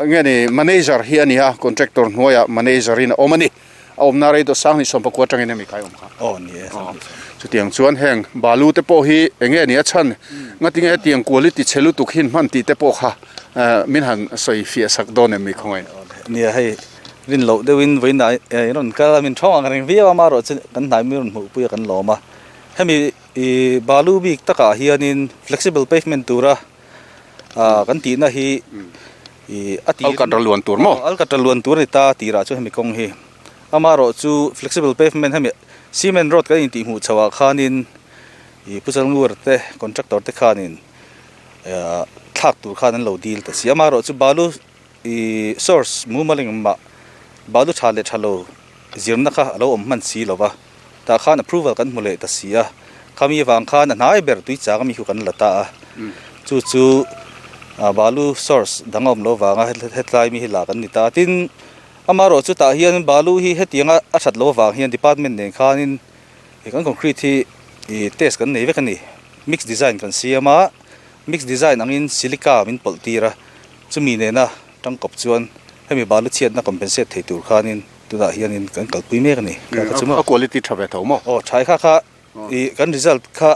nge ni manager hi a ni a, contractor hnuaiah manager in a awm a ni. A awmna rei tawh 2019 atangin hemi khai awm kha.
Aw ni e.
Chutiang chuan heng balu te pawh hi eng nge ni a chhan ngatinge hetiang quality chhe lutuk hin hman tih te pawh kha min han sawi fiah sak dawn em mi khawngaih.
Nia hei Rin loh deuhin vawiinah in rawn kal a, min thawng ang reng viau a, amaherawh chu kan hnai mi rawn hmuhpui a kan lawm a. Hemi ih balu bik takah hianin flexible pavement tura ah kan tihna hi ih a tir
Alkatra luan tur maw?
Alkatra luan tur a ni ta tirah chu hemi kawng hi. Amaherawhchu flexible pavement hemi cement road kan intihhmuh chhoh ah khanin ih Pu Chalngur te contractor te khanin thlak tur khan an lo dil ta si. Amaherawhchu balu ih source mumal engmah balu tha leh tha lo zirna kha a lo awm hman si lo va, tah khan approval kan hmu leh ta si a, khami avang khan a hnai ber tui chang ami khu kan la ta a, chu chu balu source dang a awm lo vanga hetlai mi hi la kan ni ta a, tin amaherawh chu tah hian balu hi hetianga a that loh avang hian department nen khanin kan concrete hi ih test kan nei vek a ni, mix design kan siam a, mix design angin silica min pawlh tir a, chumi nena tangkawp chuan hemi balu chhiatna compensate thei tur khanin tunah hianin kan kalpui mek a ni. Kha kha chu maw?
A quality tha ve tho maw?
Aw tha kha kha ih kan result kha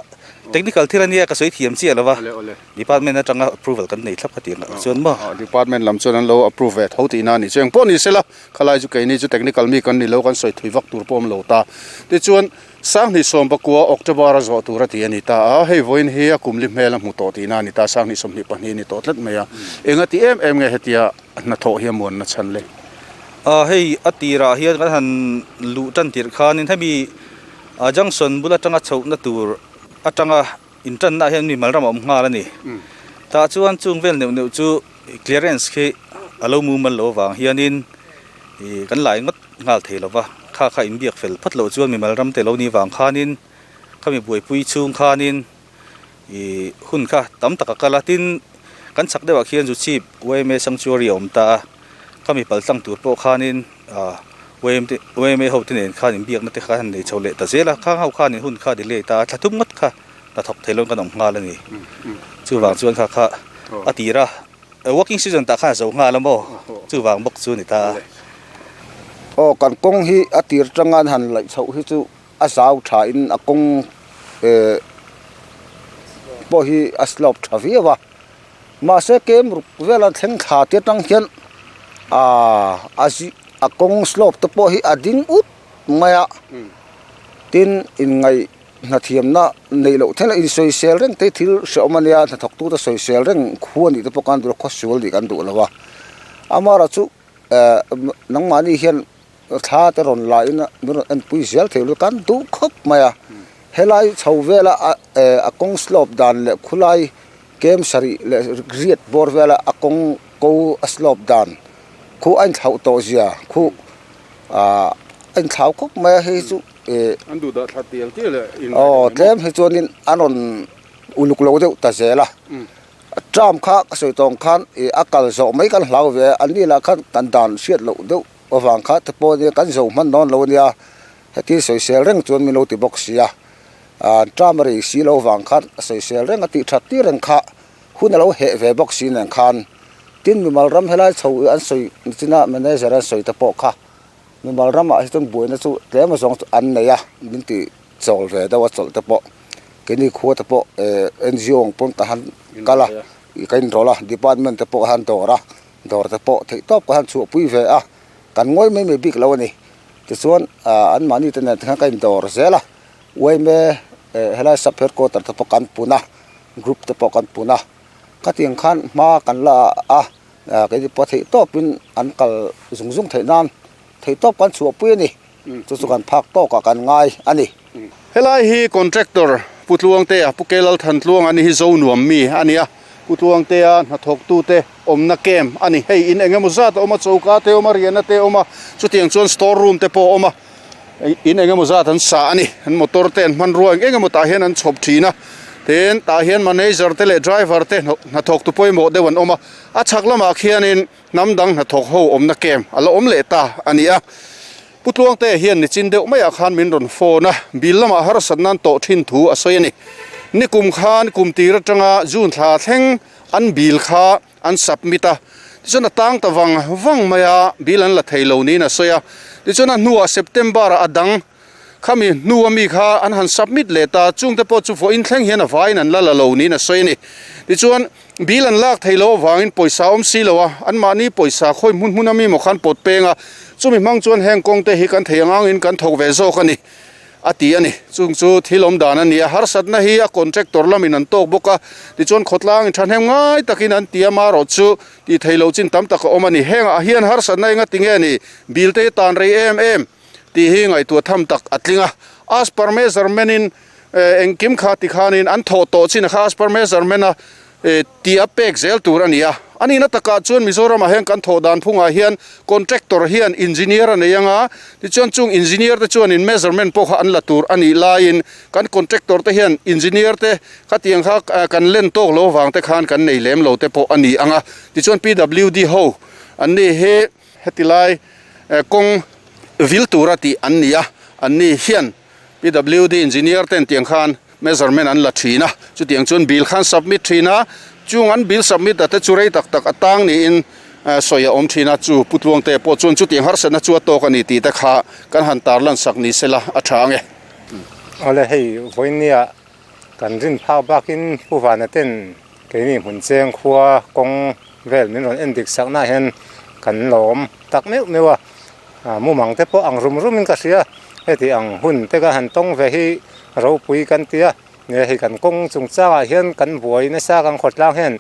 technical thil a nia ka sawi thiam chiah lo va, department atanga approval kan nei thlap kha tih ang chuan maw?
Department lam chuan an lo approve ve tho tihna a ni chu. Engpawh ni sela khalai chu keini chu technical mi kan ni lo kan sawi thui vak tur pawh awm lo ta. Tichuan Sanghnih sawmpakua October a zawh tur a ti a ni ta a, hei vawiin hi a kumli hmel a hmu tawh tihna a ni ta, Sanghnih 22 a ni tawh tlat mai a. Enga ti em em nge hetia hnathawh hi a muanna chhan le?
A, hei a tirah hian kan han luh tan tirh khanin hemi junction bul atanga chhohna tur atanga intanna ah hian mi malram a awm nghal a ni. Tah chuan chung vel neuh neuh chu clearance khi a lo mumal lo avang hianin Ih, kan lai ngawt nghal thei lo va, kha kha inbiak fel phawt loh chuan mimal ram te lo ni vang khanin khami buaipui chhung khanin ih hun kha tam tak a kal a, tin kan chhak deuhah khian zu chhip yma sanctuary a awm ta a, khami paltlang tur pawh khanin ah yma ho te nen khan inbiakna te kha han nei chho leh ta zel a, khang ho khanin hun kha delay ta a, thla thum ngawt kha hnathawk thei lo kan awm nghal a ni, chuvang chuan kha kha a tir a. Working season tah khan a zo nghal a maw? Chuvang bawk chu a ni ta a.
Aw kan kawng hi a tir tanga an han laih chhoh hi chu a zau tha in a kawng eh pawh hi a slope tha viau a, mahse kem ruk vel a thleng thla te atang hian ah a zi a kawng slope te pawh hi a ding ut mai a, tin inngaih. Hnathiamna neih loh thela insawisel reng te thil hrehawm a nia, hnathawktute sawisel reng khu a nih te pawh kan duh lo, khawsual nih kan duh lo a. Amaherawh chu eh nangmahni hian thla te rawn la in min rawn enpui zel thei lo kan duh khawp mai a. Helai chho vela a eh a kawng slope dan leh khulai kem sarih leh riat bawr vela a kawng ko a slope dan khu a inthlauh tawh zia khu ah a inthlau khawp mai a hei chu.
An duh dah thla tial tial e in
Aw tlem hi chuanin an rawn uluk lo deuh ta zel a. Tram kha ka sawi tawng khan ih a kal zawh mai kan hlau ve a, an ni lah khan kan dan hriat loh deuh avang kha te pawh nia kan zo hman dawn lo ania heti sawisel reng chuan min lo ti bawk si a. Tram a rei si lo avang khan sawisel reng a tih that tir reng kha hun a lo heh ve bawk si nen khan tin mimal ram helai chho an sawi nichina manager an sawi te pawh kha Mimal ramah hi chuan buaina chu tlem azawng chu an nei a, min ti chawl ve deuh a chawlh te pawh keini khua te pawh eh NGO ang pawn ka han kal a, ka inrawlh a department te pawh ka han dawr a, dawr te pawh theih tawp ka han chhuahpui ve a, kan ngawi mai mai bik lo a ni. Tichuan ah anmahni te nen te khan ka indawr zel a, yma eh helai sub headquarter te pawh kan pun a, group te pawh kan pun a, khatiang khan hma kan la a. Kei pawh theih tawpin an kal zung zung theih nan theih tawp kan chhuahpui a ni. Chu chu kan phak tawkah kan ngai a ni.
Helai hi contractor Pu Tluangtea, Pu Kelalthantluanga ni hi Zonuam mi a ni a. Pu Tluangtea hnathawktute awmna camp a ni. Hei in engemaw zat a awm a, choka te a awm a, riahna te a awm a, chutiang chuan store room te pawh a awm a. In engemaw zat an sa a ni. An motor te an hmanrua eng engemaw tah hian an chhawp thin a. Tin, tah hian manager te leh driver te hnathawktu pawimawh deuh an awm a. A chhak lamah khianin hnam dang hnathawk ho awmna camp a la awm leh ta a ni a. Pu Tluangtea hian nichin deuh maiah khan min rawn phone a, bill lamah harsat nan tawh thin thu a sawi a ni. Nikum khan kum tir atanga June thla thleng an bill kha an submit a, tichuan a tang ta vang vang mai a, bill an la thei lo niin a sawi a. Tichuan a hnuah September ah a dang Khami hnu a mi kha an han submit leh ta, chungte pawh chu vawiin thleng hian a vaiin an la la lo niin a sawi a ni. Tichuan, bill an lak thei loh avangin pawisa a awm si lo a, anmahni pawisa khawi hmun hmun a mi maw khan pawt peng a, chumi hmang chuan heng kawngte hi kan thei ang angin kan thawk ve zawk a ni, a ti a ni. Chung chu thil awm dan a ni a, harsatna hi a contractor lamin an tawk bawk a, tichuan khawtlangin thahnem ngai takin an ti a, marawh chu tih theih loh chin tam tak a awm a ni. Hengah hian harsatna enga tinge ni, bill te hi tan rei em em. tih hi ngaihtuah tham tak a tling a. As per measurement in engkim kha tikhanin an thawh tawh chin a kha as per measurement a tih a pek zel tur a ni a. A nihna takah chuan Mizoramah hian kan thawh dan phungah hian contractor hian engineer a nei anga, tichuan chung engineer te chuanin measurement pawh kha an la tur a nih laiin kan contractor te hian engineer te khatiang kha kan len tawk lo avang te khan kan nei lem lo te pawh a ni anga. Tichuan PWD ho an ni hi heti lai kawng vil tura tih an ni a, an ni hian PWD engineer ten tiang khan measurement an la thin a, chutiang chuan bill khan submit thin a, chung an bill submit a te chu rei tak tak a tang niin sawi a awm thin a, chu Pu Tluangte pawh chuan chutiang harsatna chu a tawk a ni tih te kha kan han tarlan sak ni sela a tha ang e.
Awle hei vawinia kan rin phak bakin Pu Vana ten keini hmun cheng khua kawng vel min rawn en dik sakna hian kan lawm tak meuh meuh a, mumang te pawh ang rum rum in ka hria, heti ang hun te ka han tawng ve hi ropui kan ti a, nge hei kan kawng chungchangah hian kan buai nasa kan khawtlang hian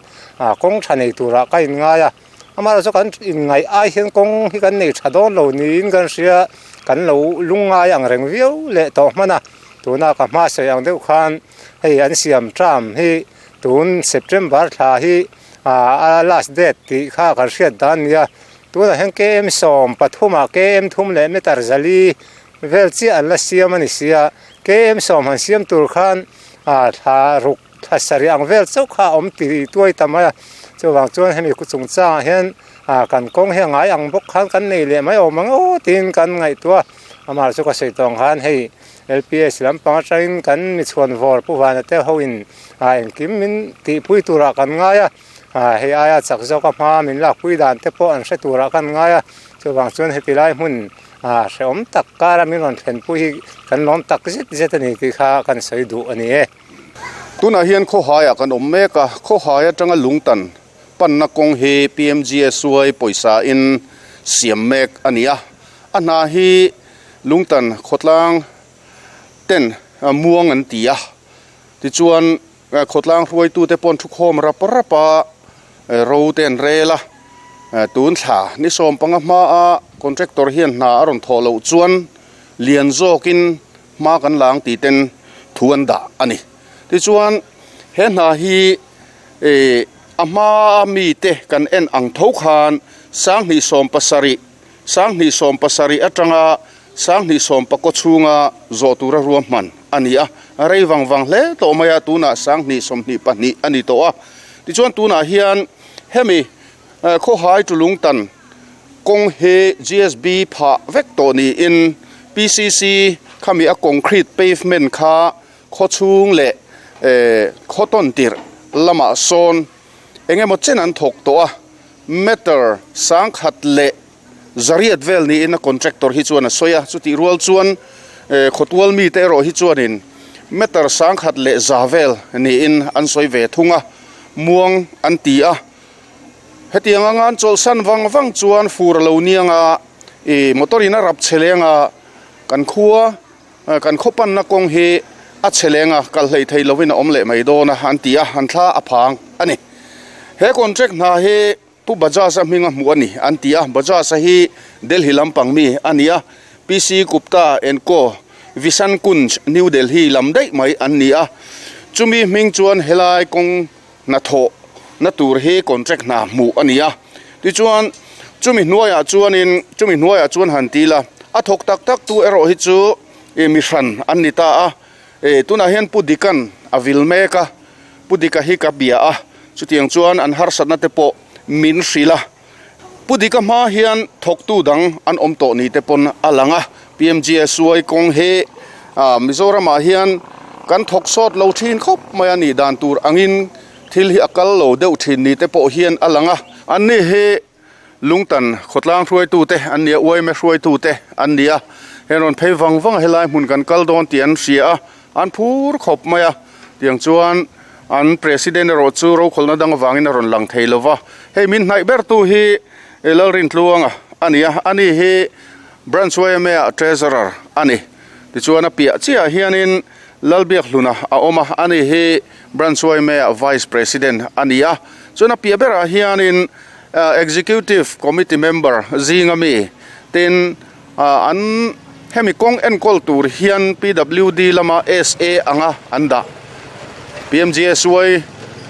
kawng tha nei turah ka inngai a, amaherawhchu kan inngaih ai hian kawng hi kan nei tha dawn lo niin kan hria, kan lo lungngai ang reng viau leh tawh hman a, tuna ka hma sawi ang deuh khan hei an siam term hi tun September thla hi a last date tih kha kan hriat dan a nia, tunah hian KM 13 ah KM thum leh meter zali vel chiah an la siam a ni sia, KM sawm han siam tur khan thla ruk thla sarih ang vel chauh kha a awm ti tuai ta mai a, chuvang chuan hemi chungchangah hian kan kawng hi a ngai ang bawk khan kan nei leh mai awm ang aw tiin kan ngaihtuah a, amah chu ka sawi tawh ang khan hei LPS lampang atangin kan mi chhuan vawr Pu Vana te hoin engkim min tihpui turah kan ngai a, hei aia chak zawka hma min lakpui dan te pawh an hre turah kan ngai a, chuvang chuan heti lai hmun hrehawm tak kara min rawn thlenpui hi kan lawm tak zet zet a ni tih kha kan sawi duh a ni e.
Tunah hian khawhaiah kan awm mek a, khawhai atanga lungtan panna kawng hi PMGSY pawisa in siam mek a ni a, a hna hi lungtan khawtlang ten muang an ti a, tichuan khawtlang hruaitute pawh an thukhawm rap rap a, ro te an rel a, tun thla ni 15 hmaa contractor hian hna a rawn thawh loh chuan lian zawkin hma kan la ang tih ten thu an dah a ni. Tichuan he hna hi a hmaa mite kan en ang tho khan 2017 2017 atanga 2019 chhunga zawh tura ruahman a ni a, rei vang vang hle tawh mai a, tunah 2022 a ni tawh a. Tichuan tunah hian hemi khawhai Tulungtan kawng hi GSB phah vek tawh niin PCC khami a concrete pavement kha khawchhung leh khawtawn tirh lamah sawn eng emaw chen an thawk tawh a, meter 1000 leh zariat vel niin a contractor hi chuan a sawi a, chutih rual chuan khawtual mite erawh hi chuanin meter 1000 leh za vel niin an sawi ve thung a, muang an ti a. Hetiang anga an chawlhsan vang vang chuan fur a lo ni anga ih motor in a rap chhe leng a, kan khua kan khaw panna kawng hi a chhe leng a, kal hlei thei lovin a awm leh mai dawn a an ti a, an thla a phang a ni. He contract hna hi Pu Bajaj-a hming a hmuh a ni an ti a, Bajaj-a hi Delhi lampang mi a ni a, PC Gupta and Co Vishan Kunj New Delhi lam daih mai an ni a, chumi hming chuan helai kawng hnathawh na tur hi contract hna hmuh a ni a, tichuan chumi hnuaiah chuanin chumi hnuaiah chuan han ti ila a thawk tak tak tu erawh hi chu ih mi hran an ni ta a, ih tunah hian Pu Dikan a vil mek a, Pu Dika hi ka bia a, chutiang chuan an harsatna te pawh min hrilh a, Pu Dika hma hian thawktu dang an awm tawh ni te pawn a lang a, PMGSY kawng hi Mizoramah hian kan thawk sawt lo thin khawp mai a nih dan tur angin thil hi a kal lo deuh thin ni te pawh hian a lang a, anni hi Lungtan khawtlang hruaitute an ni a, uaime hruaitute an ni a, heng rawn phei vang vang a helai hmun kan kal dawn tih an hria a, an phur khawp mai a, tiang chuan an president erawh chu rokhawlhna dang avangin a rawn lang thei lo va, hei min hnaih bertu hi Lalrintluanga a ni a, ani hi Branch yma ah treasurer a ni, tichuan a piah chiahah hianin Lalbiakhluna a awm a, ani hi Branch yma ah vice president a ni a, chuan a piah berah hianin Executive Committee member zinga mi tin an Hemi kawng enkawl tur hian PWD lama SA anga an dah. PMGSY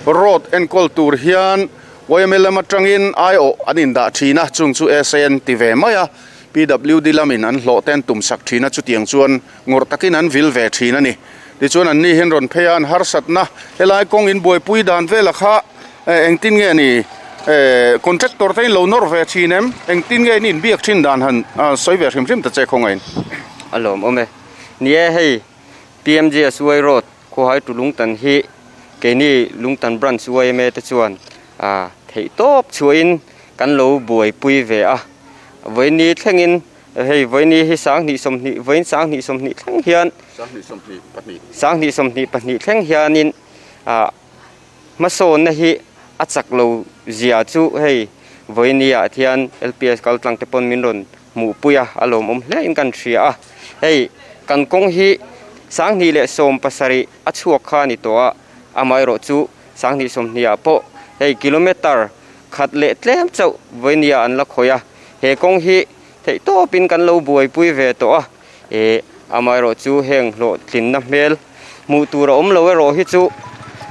road enkawl tur hian yma lam atangin aiawh an indah thin a, chung chu SA an ti ve mai a, PWD lamin an hlawh te an tum sak thin a, chutiang chuan ngawrh takin an vil ve thin a ni. Tichuan anni hian rawn phei a, an harsatna helai kawng in buaipui dan vela kha engtin nge ni contractor te in lo nawr ve thin em? Engtin nge in inbiak thin dan han sawi ve hrim hrim ta che khawngaih in?
A lawmawm e. Ni e hei PMGSY road Khuahai tu Lungtan hi keini Lungtan Branch yma te chuan theih tawp chhuahin kan lo buaipui ve a. Vawiini thlengin hei vawiini hi 2020 vawiin 2020 thleng hian 2022 thleng hianin hmasawnna hi a chak lo zia chu hei vawiini ah hian LPS kal tlang te pawn min rawn hmuhpui a, a lawmawm hle in kan hria a. Hei kan kawng hi 2017 a chhuak kha a ni tawh a, amaherawh chu 2020 ah pawh hei kilometre khat leh tlem chauh vawiini ah an la khawih a, he kawng hi theih tawpin kan lo buaipui ve tawh a, eh amaherawh chu heng hlawhtlinna hmel hmuh tur a awm lo erawh hi chu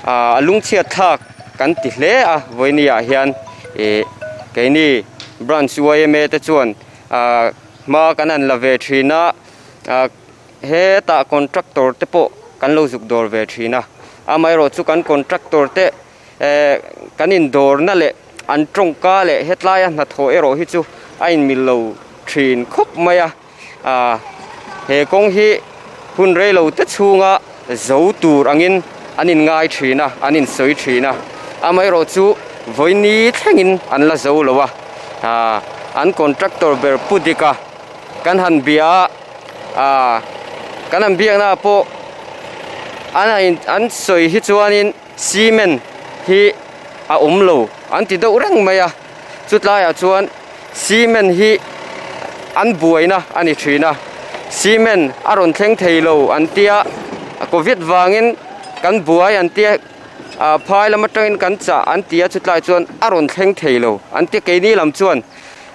a lungchhiat thlak kan ti hle a vawiini ah hian eh keini branch yma te chuan ah hma kan han la ve thin a ah hetah contractor te pawh kan lo zuk dawr ve thin a amaherawh chu kan contractor te eh kan indawrna leh an tawngka leh hetlaia hnathawh erawh hi chu a inmil lo thin khawp mai a. Ah, he kawng hi hun rei lo te chhunga zo tur angin an in ngai thin a, an in sawi thin a. Amaherawh chu vawiini thlengin an la zo lo a. Ah, an contractor ber Pu Dika kan han bia a, ah, kan han biakna ah pawh an han an sawi hi chuanin cement hi a awm lo an ti deuh reng mai a. Chutlaiah chuan cement hi an buaina a ni thin a, cement a rawn thleng thei lo an tia, covid vangin kan buai an tia, ah phai lam atangin kan chah an ti a, chutlai chuan a rawn thleng thei lo an tia, keini lam chuan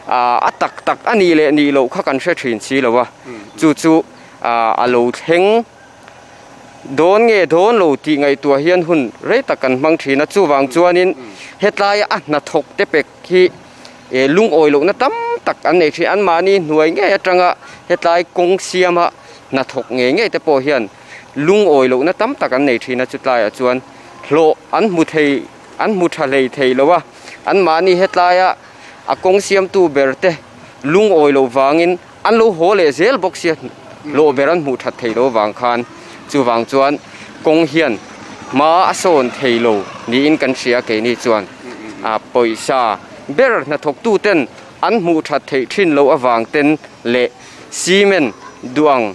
ah a tak tak a nih leh nih loh kha kan hre thin si lo a, chu chu ah a lo thleng. Dawn nge dawn lo tih ngaihtuah hian hun rei tak kan hmang thin a, chuvang chuanin hetlaia a hnathawk te pek hi lungawi lohna tam tak an nei thin. Anmahni hnuai ngei atanga hetlai kawng siama hnathawk ngei ngei te pawh hian lungawi lohna tam tak an nei thin a, chutlaiah chuan hlawh an hmu thei an hmu tha hlei thei lo a, anmahni hetlaia a kawng siamtu ber te lungawi loh vangin An lo haw leh zel bawk sia hlawh ber an hmuh that thei lo vang khan chuvang chuan kawng hian hma a sawn thei lo niin kan hria keini chuan a pawisa ber hnathawktu ten an hmuh that theih thin loh avang ten leh cement duang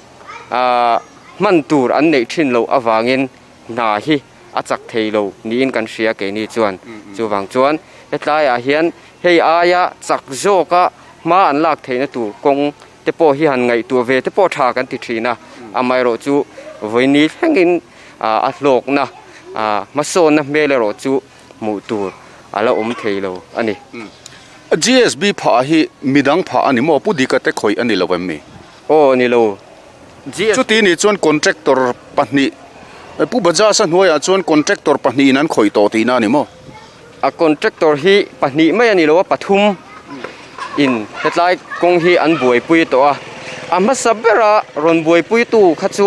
ah hman tur an neih thin loh avangin hna hi a chak thei lo niin kan hria keini chuan chuvang chuan hetlaiah hian hei aia chak zawka hma an lak theihna tur kawng te pawh hi han ngaihtuah ve te pawh tha kan ti thin a, amaherawh chu vawiini thlengin a hlawkna hmasawnna hmel erawh chu hmuh tur a la awm thei lo a ni.
GSB phah hi midang phah a ni maw? Pu Dika te khawih a ni lo em mi?
Aw ni lo.
Chuti nih chuan contractor pahnih, Pu Bajaj-a hnuaiah chuan contractor pahnihin an khawih tawh tihna a ni maw?
A contractor hi pahnih mai a ni lo a, pathum in hetlai kawng hi an buaipui tawh a. A hmasa bera rawn buaipuitu kha chu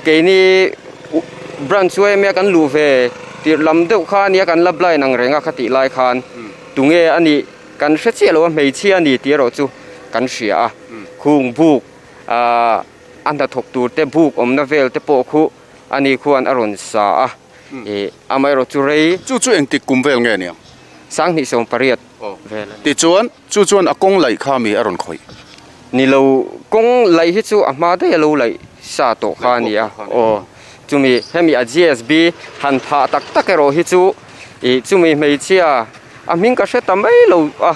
keini branch yma kan luh ve tirh lam deuh kha a nia, kan la blind ang reng a kha tih lai khan tunge a nih kan hre chiah lo a, hmeichhia a ni tih erawh chu kan hria a. Khung buk ah a hnathawk tur te buk awmna vel te pawh khu a ni khuan a rawn sa a. Ih, amaherawh chu rei.
Chu chu engtik kum vel nge niang?
2018 vel a ni.
Tichuan, chu chuan a kawng laih kha mi a rawn khawih?
Ni lo, kawng laih hi chu a hma daih a lo laih sa tawh kha a ni a. Aw, chumi hemi a GSB han phah tak tak erawh hi chu ih chumi hmeichhia a hming ka hre ta mai lo a.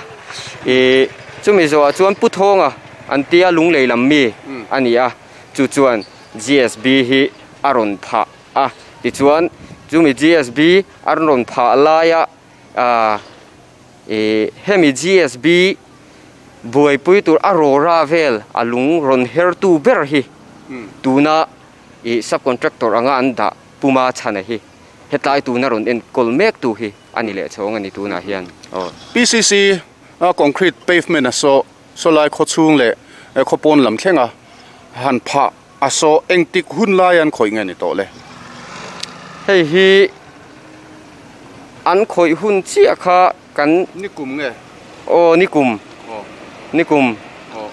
Ih, chumi zawhah chuan Pu Thawnga an tia lunglei lam mi a ni a, chu chuan GSB hi a rawn phah. a, tichuan chumi GSB a rawn phah laia aah ih hemi GSB buaipui tur a rawra vel a lung rawn hertu ber hi tuna ih sub contractor anga an dah Puma chhana hi hetlai tuna rawn enkawl mek tu hi a ni leh chhawng a ni tunah hian aw.
PCC a concrete pavement a saw saw lai khaw chhung leh khaw pawn lam thlenga han phah a saw engtik hun lai an khawih nge ni tawh le?
Hei hi an khawih hun chiah kha kan.
Nikum nge?
Aw nikum. Nikum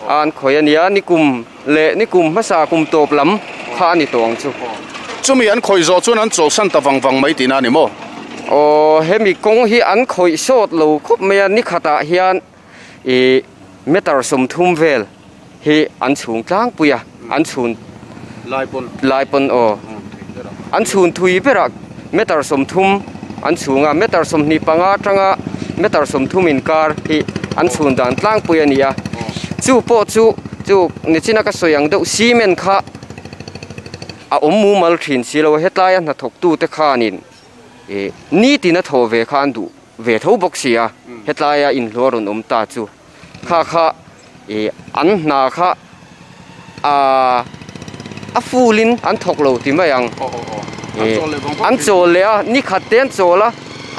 a an khawih a nia, nikum leh nikum hmasa kum tawp lam kha a ni tawh ang chu.
Chumi an khawih zawh chuan an chawlhsan ta vang vang mai tihna a ni maw?
Aw hemi kawng hi an khawih sawt lo khawp mai a, nikhatah hian ih meter 30 vel hi an chhung tlangpui a, an chhun
lai pawn
lai pawn aw an chhun thui berah meter 30 an chhung a, meter 25 atanga meter 30 inkar hi an chhun dan tlangpui a ni a, chu pawh chu chu nichina ka sawi ang deuh cement kha a awm mumal thin si lo a, hetlaia hnathawktute khanin ih nitin a thawh ve kha an duh ve tho bawk si a, hetlaia inhluah rawn awm ta chu kha kha ih an hna kha aaa a full in an thawk lo ti mai ang ih an chawl leh a ni khat te an chawl a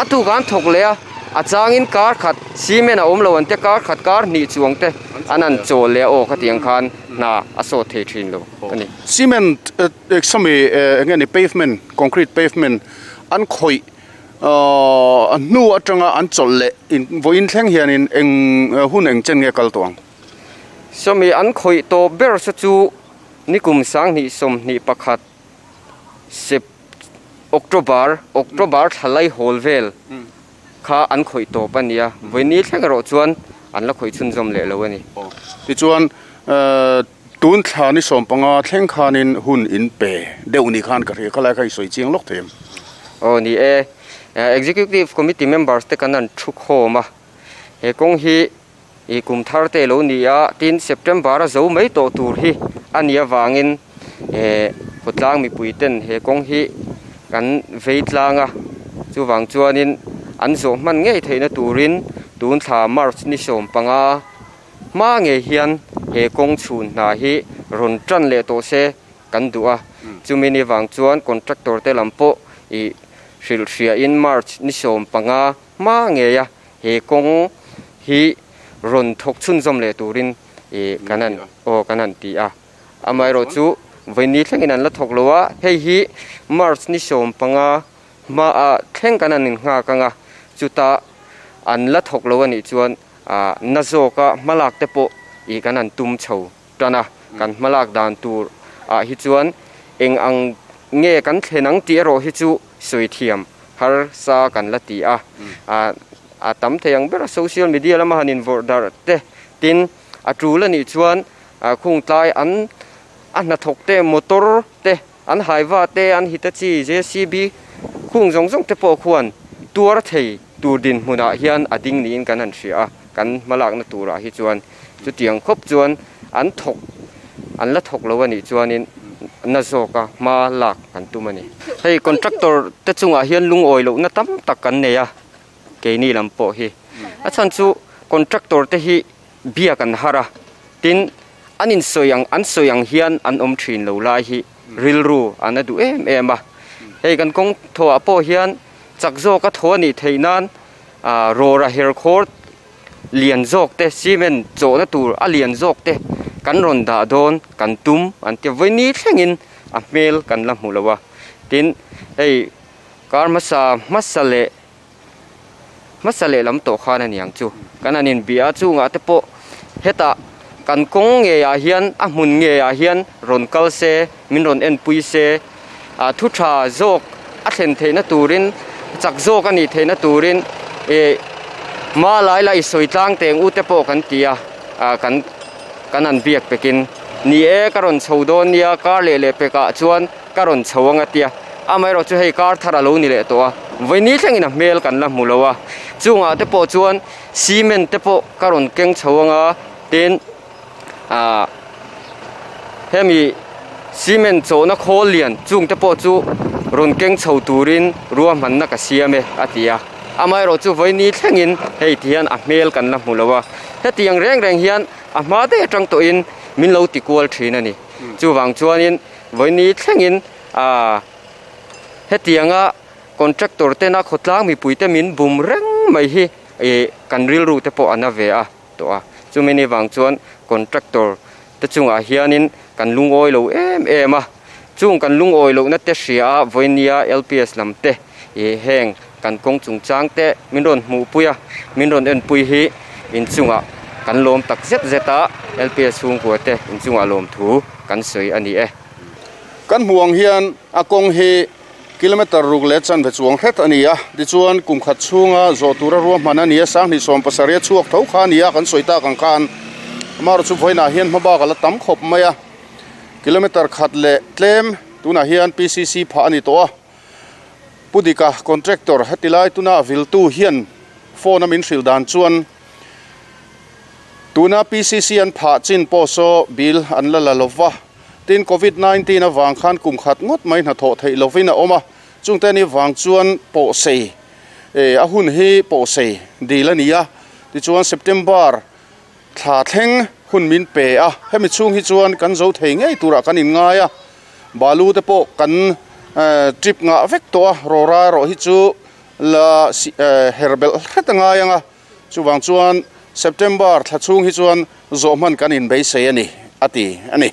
a tukah an thawk leh a a changin kar khat cement a awm lo an tia kar khat kar hnih chuang te an han chawl leh a aw khatiang khan hna a sawt thei thin lo a ni.
Cement sawmi eng nge ni pavement concrete pavement an khawih A hnu atanga an chawlh leh vawiin thleng hianin eng hun eng chen nge kal tawh ang?
Sawmi an khawih tawp ber saw chu nikum 2021 Sep October October thla lai hawl vel kha an khawih tawp a nia, vawiin thleng erawh chuan an la khawih chhunzawm leh lo a ni.
Tichuan tun thla ni 15 thleng khanin hun in pe deuh ni khan ka hria, khalai kha i sawi chiang lawk thei em?
Aw ni e, Executive Committee members te kan han thu khawm a, he kawng hi i kum thar te lo ni a, tin September a zo mai tawh tur hi a nih avangin khawtlang mipui ten he kawng hi kan vei tlang a, chuvang chuanin an zawh hman ngei theihna turin tun thla March ni 15 Hma ngei hian he kawng chhun hna hi rawn tan leh tawh se kan duh a, chumi ni vang chuan contractor te lam pawh ih hrilh hriain March ni 15 hma ngeia he kawng hi rawn thawk chhunzawm leh turin ih kan han aw kan han ti a. Amaherawhchu vawiin thlengin an la thawk lo a, hei hi March ni 15 hmaah thleng kan han innghak ang a, chutah an la thawk lo a nih chuan na zawka hmalak te pawh ih kan han tum chho tan a, kan hmalak dan tur ah hi chuan eng ang nge kan thlen ang tih erawh hi chu sawi thiam harsa kan la ti a, a tam thei ang ber a social media lama han invawrh darh te tin a tul a nih chuan khung tlai an a hnathawk te motor te An haiva te, an Hitachi, JCB khung zawng zawng te pawh khuan tuar thei tur dinhmunah hian a ding niin kan han hria a, kan hmalakna turah hi chuan chutiang khawp chuan an thawk, an la thawk lo a nih chuanin na zawka hma lak kan tum a ni. Hei contractor te chungah hian lungawi lohna tam tak kan nei a, keini lam pawh hi. A chhan chu contractor te hi biak an har a, tin an insawi ang an sawi ang hian an awm thin lo lai hi rilru an a duh em em a, hei kan kawng thawhah pawh hian chak zawka thaw a nih theih nan ah rawra her khawr lian zawk te cement chawhna tur a lian zawk te kan rawn dah dawn kan tum an tia vawiini thlengin a hmel kan la hmu lo a, tin hei kar hmasa hmasa leh hmasa lehlam tawh khan a ni ang chu. Kan han inbia a chungah te pawh hetah kan kawng ngeiah hian a hmun ngeiah hian rawn kal se min rawn enpui se ah thu tha zawk a thlen theihna turin chak zawk a nih theihna turin ih hma lai la i sawi tlang teng u te pawh kan ti a ah kan kan han biak pekin ni e ka rawn chho dawn nia kar leh leh pekah chuan ka rawn chho ang a tia amaherawh chu hei kar thar a lo ni leh tawh a vawiini thlengin a hmel kan la hmu lo a chungah te pawh chuan cement te pawh ka rawn keng chho ang a tin ah hemi cement chawhna khawl lian chung te pawh chu rawn keng chho turin ruahmanna ka siam e a ti a amaherawh chu vawiini thlengin hei ti hian a hmel kan la hmu lo a. Hetiang reng reng hian a hma daih atang tawhin min lo ti kual thin a ni. Chuvang chuanin vawiini thlengin aah hetianga contractor tena khawtlang mipuite min bum reng mai hi ih kan rilru te pawh a na ve a tawh a. Chumi ni vang chuan contractor te chungah hianin kan lungawi lo em em a. Chung kan lungawi lohna te hria a vawinia LPS lam te ih heng kan kawng chungchang te min rawn hmuhpui a, min rawn enpui hi inchungah kan lawm tak zet zet a, LPS chhungkua te inchungah lawmthu kan sawi a ni e.
Kan hmuh ang hian a kawng hi kilometer ruk leh chanve chuang hret a ni a, tichuan kum khat chhunga zawh tura ruahman a ni a, sanghnih sawm pasarih a chhuak tho kha a ni a, kan sawi tak ang khan amaherawhchu chu vawiinah hian hmabak a la tam khawp mai a, kilometer khat leh tlem tunah hian PCC phah a ni tawh a, Pu Dika contractor heti lai tuna viltu hian phone a min hrilh dan chuan tuna PCC an phah chin pawh saw bill an la la lova, tin Covid 19 avang khan kum khat ngawt mai hnathawh theih lovin a awm a, chungte ni vang chuan pawhsei a hun hi pawhsei dil a ni a, tichuan September thla thleng hun min pe a, hemi chhung hi chuan kan zo thei ngei turah kan inngai a, balu te pawh kan trip ngah vek tawh a, rawra erawh hi chu la her belh hret a ngai ang a, chuvang chuan September thla chhung hi chuan zawh hman kan inbeisei a ni, a ti a ni.